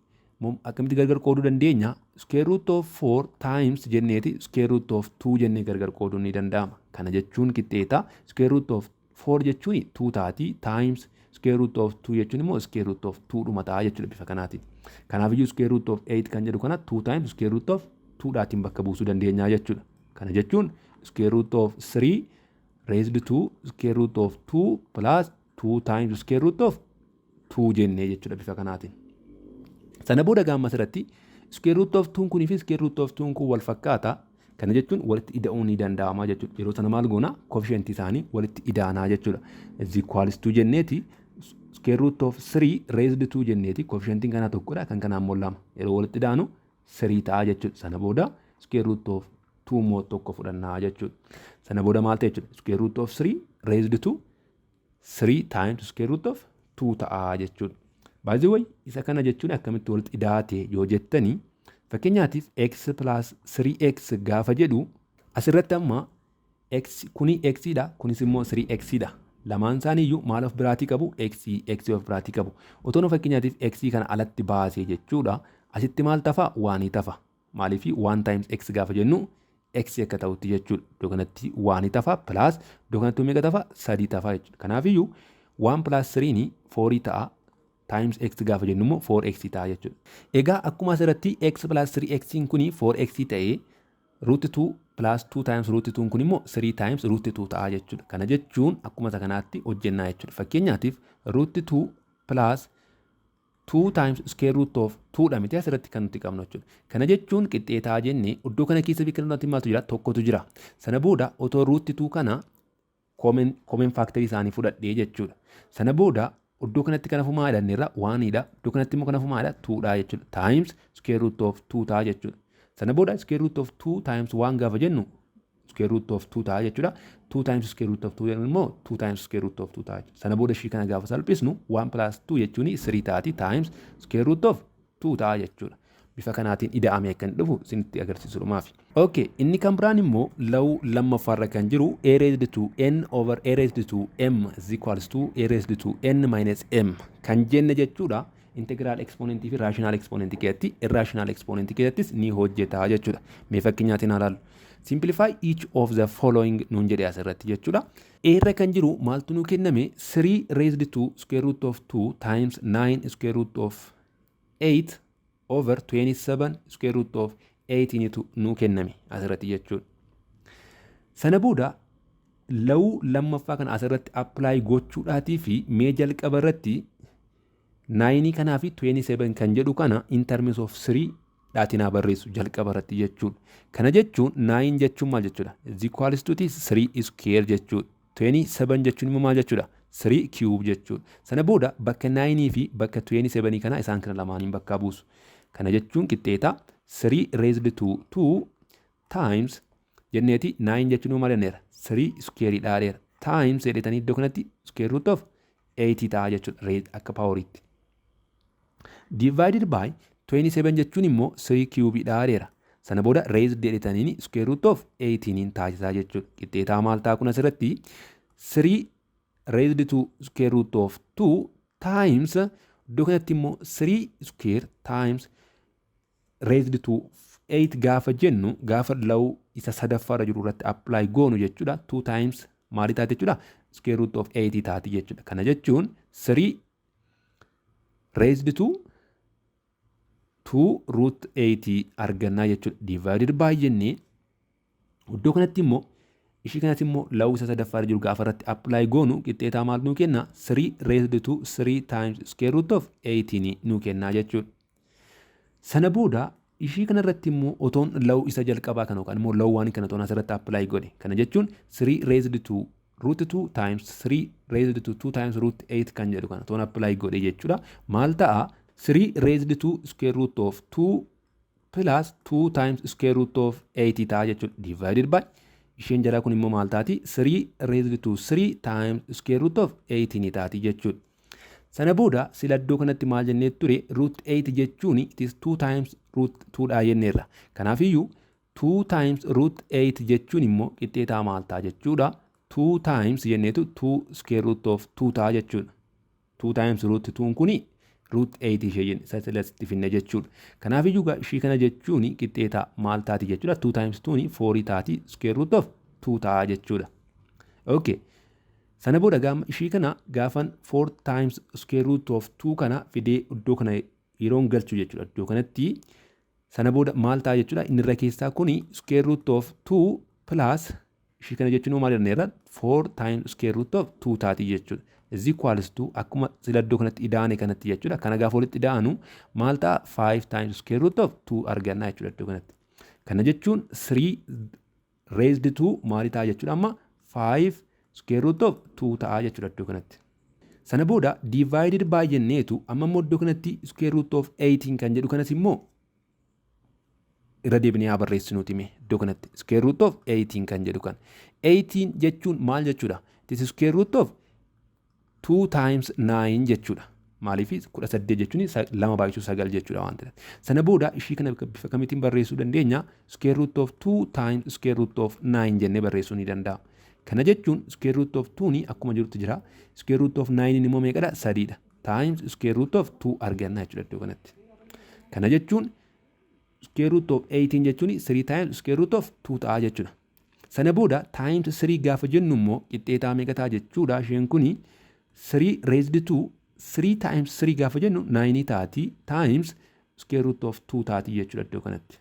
akkamitti gargar qooduu dandeenya? Square root of 4 times jenneeti square root of 2 jennee gargar qooduun ni danda'ama. Kana jechuun qixxeetaa square root of 4 jechuun 2 taati, times square root of 2 jechuun immoo square root of 2 dhuma ta'a jechuudha bifa kanaatiin. Kanaafiyyuu square root of 8 kan jedhu kana 2 times square root of 2 dhaatiin bakka buusuu dandeenya jechuudha. Kana jechuun square root of 3 raised to square root of 2 plus 2 times square root of 2 jennee jechuudha bifa kanaatiin. Sana booda gaamma asirratti square root of 2 kunii fi square root of 2 kun wal fakkaata. Kana jechuun walitti ida'uun ni danda'ama jechuudha. Yeroo sana maal goona? Coefficient isaanii walitti idaanaa jechuudha. Is equals to jenneeti square root of 3 raised to jenneeti, coefficientiin kanaa tokkodha, kan kanaa immoo lama. Yeroo walitti idaanu 3 ta'a jechuudha. Sana booda square root of 2 immoo tokko fudhannaa jechuudha. Sana booda maal ta'e jechuudha? Square root of 3 raised to 3 times square root of 2 ta'a jechuudha. By the way, isa kana jechuun akkamitti walitti idaate yoo jettanii, fakkeenyaatiif x plus 3x gaafa jedhu, asirratti amma x kuni x dha, kunis immoo 3x dha. Lamaan isaanii iyyuu maal of biraatii qabu? X, x of biraatii qabu. Otoo nu fakkeenyaatiif x kana alatti baasee jechuudha, asitti maal tafa? Oneii tafa. Maaliif? 1 times x gaafa jennu x akka ta'utti jechuudha. Iddoo kanatti oneii tafa, plus iddoo kanatti meeqa tafa? Sadii tafa jechuudha. Kanaafiyyuu 1 plus 3 4 ta'a, times x gaafa jennu immoo 4x ta'a jechuudha. Egaa akkuma asirratti x plus 3x kuni 4x ta'ee, root 2 plus 2 times root 2 kun immoo 3 times root 2 ta'a jechuudha. Kana jechuun akkuma isa kanaatti hojjennaa jechuudha. Fakkeenyaatiif root 2 plus 2 times square root of 2 dha miti asirratti kan nuti qabnu jechuudha. Kana jechuun qixxeetaa jennee iddoo kana keessa fi kan maaltu jira? Tokkotu jira. Sana booda otoo root 2 kana common factor isaanii fudhadhee jechuudha. Sana booda iddoo kanatti kan hafu maal jedhanneerra? Oneiidha. Iddoo kanatti immoo kan hafu maalidha? Twodha jechuudha. Times square root of 2 ta'a jechuudha. Sana booda square root of 2 times 1 gaafa jennu square root of 2 ta'a jechuudha. 2 times square root of 2 jennu immoo 2 times square root of 2 ta'a jechuudha. Sana booda ishii kana gaafa salphisnu 1 plus 2 jechuun 3 taati, times square root of 2 ta'a jechuudha. Bifa kanaatiin ida'amee akka inni dhufu isinitti agarsiisuudhumaafi. Okay, inni kan biraan immoo law lammaffaarra kan jiru a raised to n over a raised to m is equals to a raised to n minus m kan jenne jechuudha. Integral exponentii fi rational exponentii keessatti, irrational exponentii keessattis ni hojjeta jechuudha. Mee fakkeenyaatiin haa ilaallu. "Simplify each of the following" nuun jedhe asirratti jechuudha. A irra kan jiru maaltu nuu kenname? 3 raised to square root of 2 times 9 square root of 8 over 27 square root of 18 tu nuu kenname asirratti jechuudha. Sana booda law lammaffaa kana asirratti apply gochuudhaatii fi mee jalqaba irratti 9 kanaa fi 27 kan jedhu kana in terms of 3 dhaatiin haa barreessu jalqaba irratti jechuudha. Kana jechuun 9 jechuun maal jechuudha? Is equals to 3 square jechuudha. 27 jechuun immoo maal jechuudha? 3 cube jechuudha. Sana booda bakka 9 fi bakka 27 kana isaan kana lamaaniin bakka buusu. Kana jechuun qixxeeta 3 raised to 2 times jenneeti, 9 jechuun immoo maal jenneera? 3 square dhaadheera. Times jedhetanii iddoo kanatti square root of 8 ta'a jechuudha akka poweriitti. Divided by 27 jechuun immoo 3 cube dhaadheera. Sana booda raised jedhetaniin square root of 18 taasisaa jechuudha. Qixxeetaa maal ta'a kun asirratti? 3 raised to square root of 2 times, iddoo kanatti immoo 3 square times raised to 8 gaafa jennu, gaafa law isa sadaffaarra jiru irratti apply goonu jechuudha. 2 times maalii taati jechuudha? Square root of 8 taati jechuudha. Kana jechuun 3 raised to 2 root 8 argannaa jechuudha. Divided by jennee iddoo kanatti immoo ishii kanatti immoo law isa sadaffaarra jiru gaafa irratti apply goonu qixxeetaa maal nuu kenna? 3 raised to 3 times square root of 18 nuu kennaa jechuudha. Sana booda ishii kanarratti immoo otoon law isa jalqabaa kana yookaan immoo law one kana otoon asirratti apply godhe, kana jechuun 3 raised to root 2 times 3 raised to 2 times root 8 kan jedhu kana otoon apply godhe jechuudha. Maal ta'a? 3 raised to square root of 2 plus 2 times square root of 8 ta'a jechuudha. Divided by isheen jalaa kun immoo maal taati? 3 raised to 3 times square root of 18 taati jechuudha. Sana booda sila iddoo kanatti maal jennee ture? Root 8 jechuun it is 2 times root 2 dha jenneerra. Kanaafiyyuu 2 times root 8 jechuun immoo qixxeetaa maal ta'a jechuudha? 2 times jenneetu 2 square root of 2 ta'a jechuudha. 2 times root 2 kuni root 8 ishee jenne isa finne jechuudha. Kanaafiyyuu ishii kana jechuun qixxeetaa maal taati jechuudha? 2 times 2 ni 4 taati, square root of 2 ta'a jechuudha. Okay. Sana booda gaama ishii kana gaafan 4 times square root of 2 kana fidee iddoo kana yeroon galchu jechuudha. Iddoo kanatti sana booda maal ta'a jechuudha? Inni irra keessaa kuni square root of 2 plus ishii kana jechuun maal jenneerra? 4 times square root of 2 taati jechuudha. Is equals to akkuma sila iddoo kanatti ida'ane kanatti jechuudha. Kana gaafa walitti ida'anu maal ta'a? 5 times square root of 2 arganna jechuudha iddoo kanatti. Kana jechuun 3 raised to maali ta'a jechuudha amma? 5 square root of 2 ta'a jechuudha iddoo kanatti. Sana booda divided by jenneetu amma immoo iddoo kanatti square root of 18 kan jedhu kanas immoo irra deebinee haa barreessinuuti mee iddoo kanatti square root of 18 kan jedhu kan. 18 jechuun maal jechuudha? This is square root of 2 times 9 jechuudha. Maaliif? 18 jechuun lama baay'isuu sagal jechuudha waan ta'eef. Sana booda ishii kana bifa kamiitiin barreessuu dandeenya? Square root of 2 times square root of 9 jennee barreessuu ni danda'a. Kana jechuun square root of 2 ni akkuma jirutti jira. Square root of 9 immoo meeqadha? Sadiidha. Times square root of 2 arganna jechuudha iddoo kanatti. Kana jechuun square root of 18 jechuun 3 times square root of 2 ta'a jechuudha. Sana booda times 3 gaafa jennu immoo qixxeetaa meeqa ta'a jechuudha? Isheen kuni 3 raised to 3 times 3 gaafa jennu 9 taati, times square root of 2 taati jechuudha iddoo kanatti.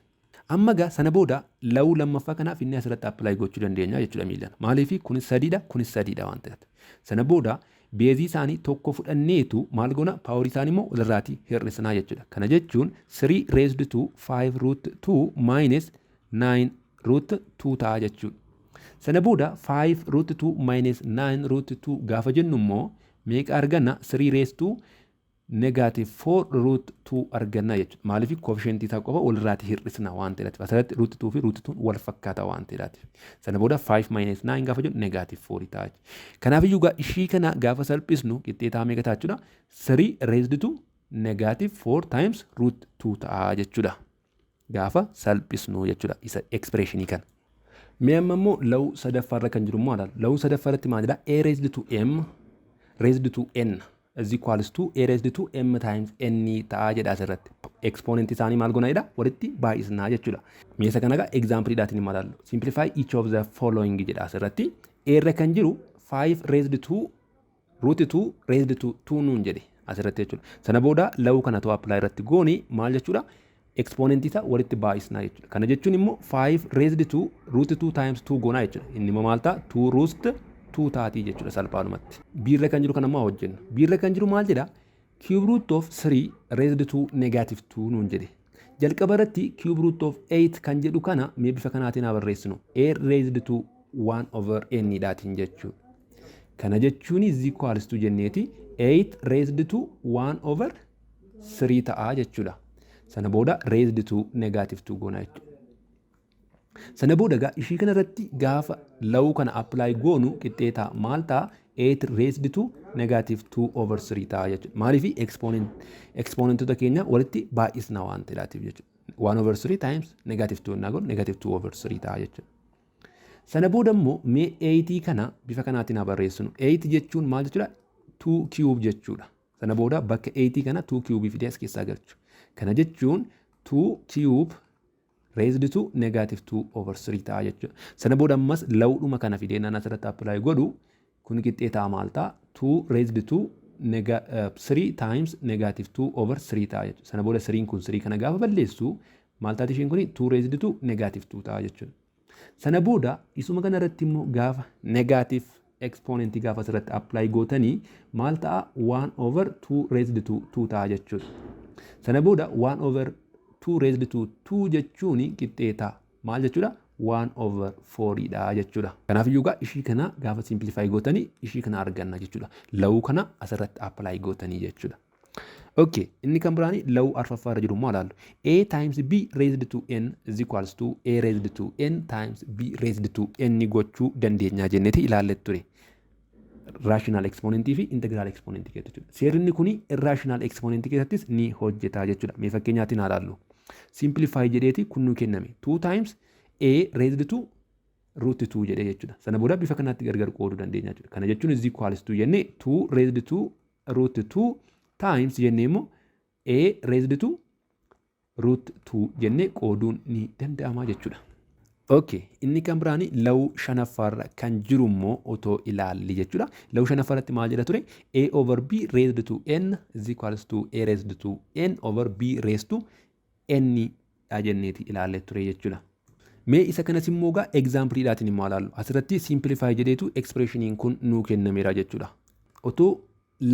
Amma gaa sana booda law lammaffaa kanaaf inni asirratti apply gochuu dandeenya jechuudha miilaan. Maaliif? Kunis sadiidha, kunis sadiidha waan ta'eef. Sana booda Beezii isaanii tokko fudhanneetu maal goona? Paaworii isaanii immoo walirraatii hir'isnaa jechuudha. Kana jechuun 3 raised to 5 root 2 minus 9 root 2 ta'a jechuudha. Sana booda 5 root 2 minus 9 root 2 gaafa jennu immoo meeqa arganna? 3 raised to negative 4 root 2 arganna jechuudha. Maaliif? Koofishentii isaa qofa walirraatii hir'isna waan ta'eef. Asirratti root 2 fi root 2 wal fakkaata waan ta'eef. Sana booda 5 minus 9 gaafa jennu negative 4 ta'a. Kanaaf iyyuu ishii kana gaafa salphisnu qixxeetaa meeqa ta'a jechuudha? 3 raised to negative 4 times root 2 ta'a jechuudha. Gaafa salphisnu jechuudha isa expressionii kana. Mee amma immoo law sadaffaarra kan jiru immoo ilaalla. Law sadaffaarratti maal jedha? A raised to m raised to n is equals to a raised to m times n ta'a jedha asirratti. Exponent isaanii maal goona jedha? Walitti baay'isnaa jechuudha. Mee isa kana egaa example dhaatiin immoo ilaallu. "Simplify each of the following" jedha asirratti. A irra kan jiru 5 raised to root 2 raised to 2 nuun jedhe asirratti jechuudha. Sana booda law kana too apply irratti gooni maal jechuudha? Exponent isaa walitti baay'isnaa jechuudha. Kana jechuun immoo 5 raised to root 2 times 2 goonaa jechuudha. Inni immoo maal ta'a? 2 root 2 taatii jechuudha salphaadhumatti. B irra kan jiru kan ammoo hojjennu. B irra kan jiru maal jedha? Cube root of 3 raised to negative 2 nuun jedhe. Jalqaba irratti cube root of 8 kan jedhu kana mee bifa kanaatiin haa barreessinu. A raised to 1 over n dhaatiin jechuudha. Kana jechuun is equals to jenneeti 8 raised to 1 over 3 ta'a jechuudha. Sana booda raised to negative 2 goona jechuudha. Sana booda egaa ishii kana irratti gaafa law kana apply goonu qixxee ta'a. Maal ta'a? 8 raised to negative 2 over 3 ta'a jechuudha. Maaliif? Exponentota keenya walitti baay'isna waan ta'eef jechuudha. 1 over 3 times negative 2 innaa godhu negative 2 over 3 ta'a jechuudha. Sana booda immoo mee 8 kana bifa kanaatiin haa barreessinu. 8 jechuun maal jechuudha? 2 cube jechuudha. Sana booda bakka 8 kana 2 cube fidee as keessaa galchu. Kana jechuun 2 cube raised to negative 2 over 3 ta'a jechuudha. Sana booda ammas lawdhuma kana fidee naan asirratti apply godhu, kun qixxee ta'a maal ta'a? 2 raised to 3 times negative 2 over 3 ta'a jechuudha. Sana booda 3 kun 3 kana gaafa balleessu maal taati isheen kuni? 2 raised to negative 2 ta'a jechuudha. Sana booda isuma kana irratti immoo gaafa negative exponent gaafa asirratti apply gootanii maal ta'a? 1 over 2 raised to 2 ta'a jechuudha. Sana booda 1 over 2 raised to 2 jechuun qixxee ta'a. Maal jechuudha? 1 over 4 dha jechuudha. Kanaaf iyyuu egaa ishii kana gaafa simplify gootanii ishii kana arganna jechuudha. Law kana asirratti apply gootanii jechuudha. Okay, inni kan biraani law arfaffaa irra jiru immoo ilaallu. A times B raised to n is equals to A raised to n times B raised to n gochuu dandeenya jenneeti ilaallee ture. Rational exponentii fi integral exponentii keessatti jechuudha. Seerri kuni irrational exponentii keessattis ni hojjeta jechuudha. Mee fakkeenyaatiin haa ilaallu. "Simplify" jedheeti kun nuu kenname. 2 times A raised to root 2 jedhee jechuudha. Sana booda bifa kanaatti gargar qooduu dandeenya jechuudha. Kana jechuun is equals to jennee 2 raised to root 2 times jennee immoo A raised to root 2 jennee qooduun ni danda'ama jechuudha. Okay, inni kan biraani law shanaffaarra kan jiru immoo otoo ilaalli jechuudha. Law shanaffaarratti maal jedha ture? A over B raised to n is equals to A raised to n over B raised to n dha jenneeti ilaallee ture jechuudha. Mee isa kanas immoo gaa exampleiidhaatiin immoo ilaallu. Asirratti "simplify" jedheetu expressioniin kun nuu kennameera jechuudha. Otoo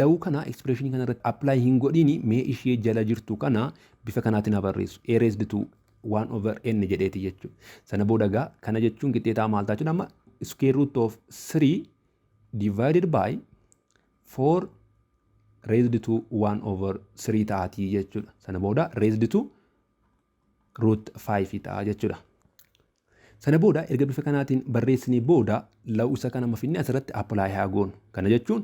law kana expressionii kana irratti apply hin godhini mee ishee jala jirtu kana bifa kanaatiin haa barreessu. A raised to 1 over n jedheeti jechuudha. Sana booda gaa kana jechuun qixxeetaa maal ta'a jechuudha? Amma square root of 3 divided by 4 raised to 1 over 3 ta'atii jechuudha. Sana booda raised to root 5 ta'a jechuudha. Sana booda erga bifa kanaatiin barreessinee booda law isa kana mafinne asirratti apply haa goonu. Kana jechuun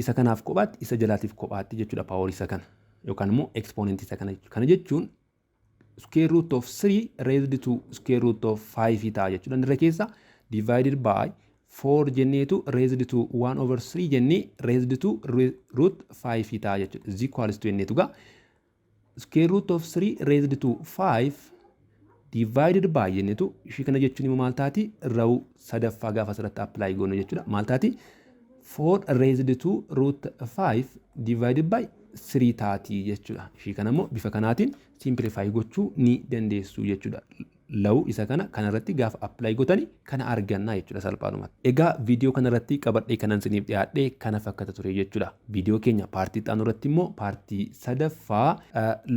isa kanaaf kophaatti, isa jalaatiif kophaatti jechuudha, power isa kana yookaan immoo exponent isa kana jechuudha. Kana jechuun square root of 3 raised to square root of 5 ta'a jechuudha. Irra keessa divided by 4 jenneetu raised to 1 over 3 jennee raised to root 5 ta'a jechuudha. Is equals to jenneetu gaa square root of 3 raised to 5 divided by jenneetu ishii kana jechuun immoo maal taati? Law sadaffaa gaafa asirratti apply goonu jechuudha. Maal taati? 4 raised to root 5 divided by 3 taatii jechuudha. Ishii kana immoo bifa kanaatiin simplify gochuu ni dandeessu jechuudha. Law isa kana kanarratti gaafa apply gootani kana argannaa jechuudha salphaadhumatti. Egaa viidiyoo kanarratti qabadhee kanan isiniif dhiyaadhe kana fakkata ture jechuudha. Viidiyoo keenya paartii xaanu irratti immoo paartii sadaffaa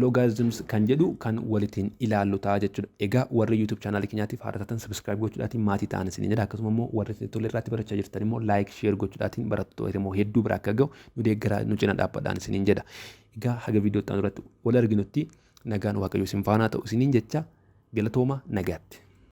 logarithms kan jedhu kan walitiin ilaallu ta'a jechuudha. Egaa warri YouTube chaanaalii keenyaatiif haara taatan subscribe gochuudhaatiin maatii ta'an isiniin jedha. Akkasuma immoo warri tole irratti barachaa jirtan immoo like, share gochuudhaatiin barattoota immoo hedduu bira akka ga'u nu deeggaraa, nu cina dhaabbadhaan isiniin jedha. Egaa haga viidiyoo xaanu irratti wal arginutti nagaan Waaqayyo isin faanaa ta'u isiniin jecha, galatooma, nagaatti.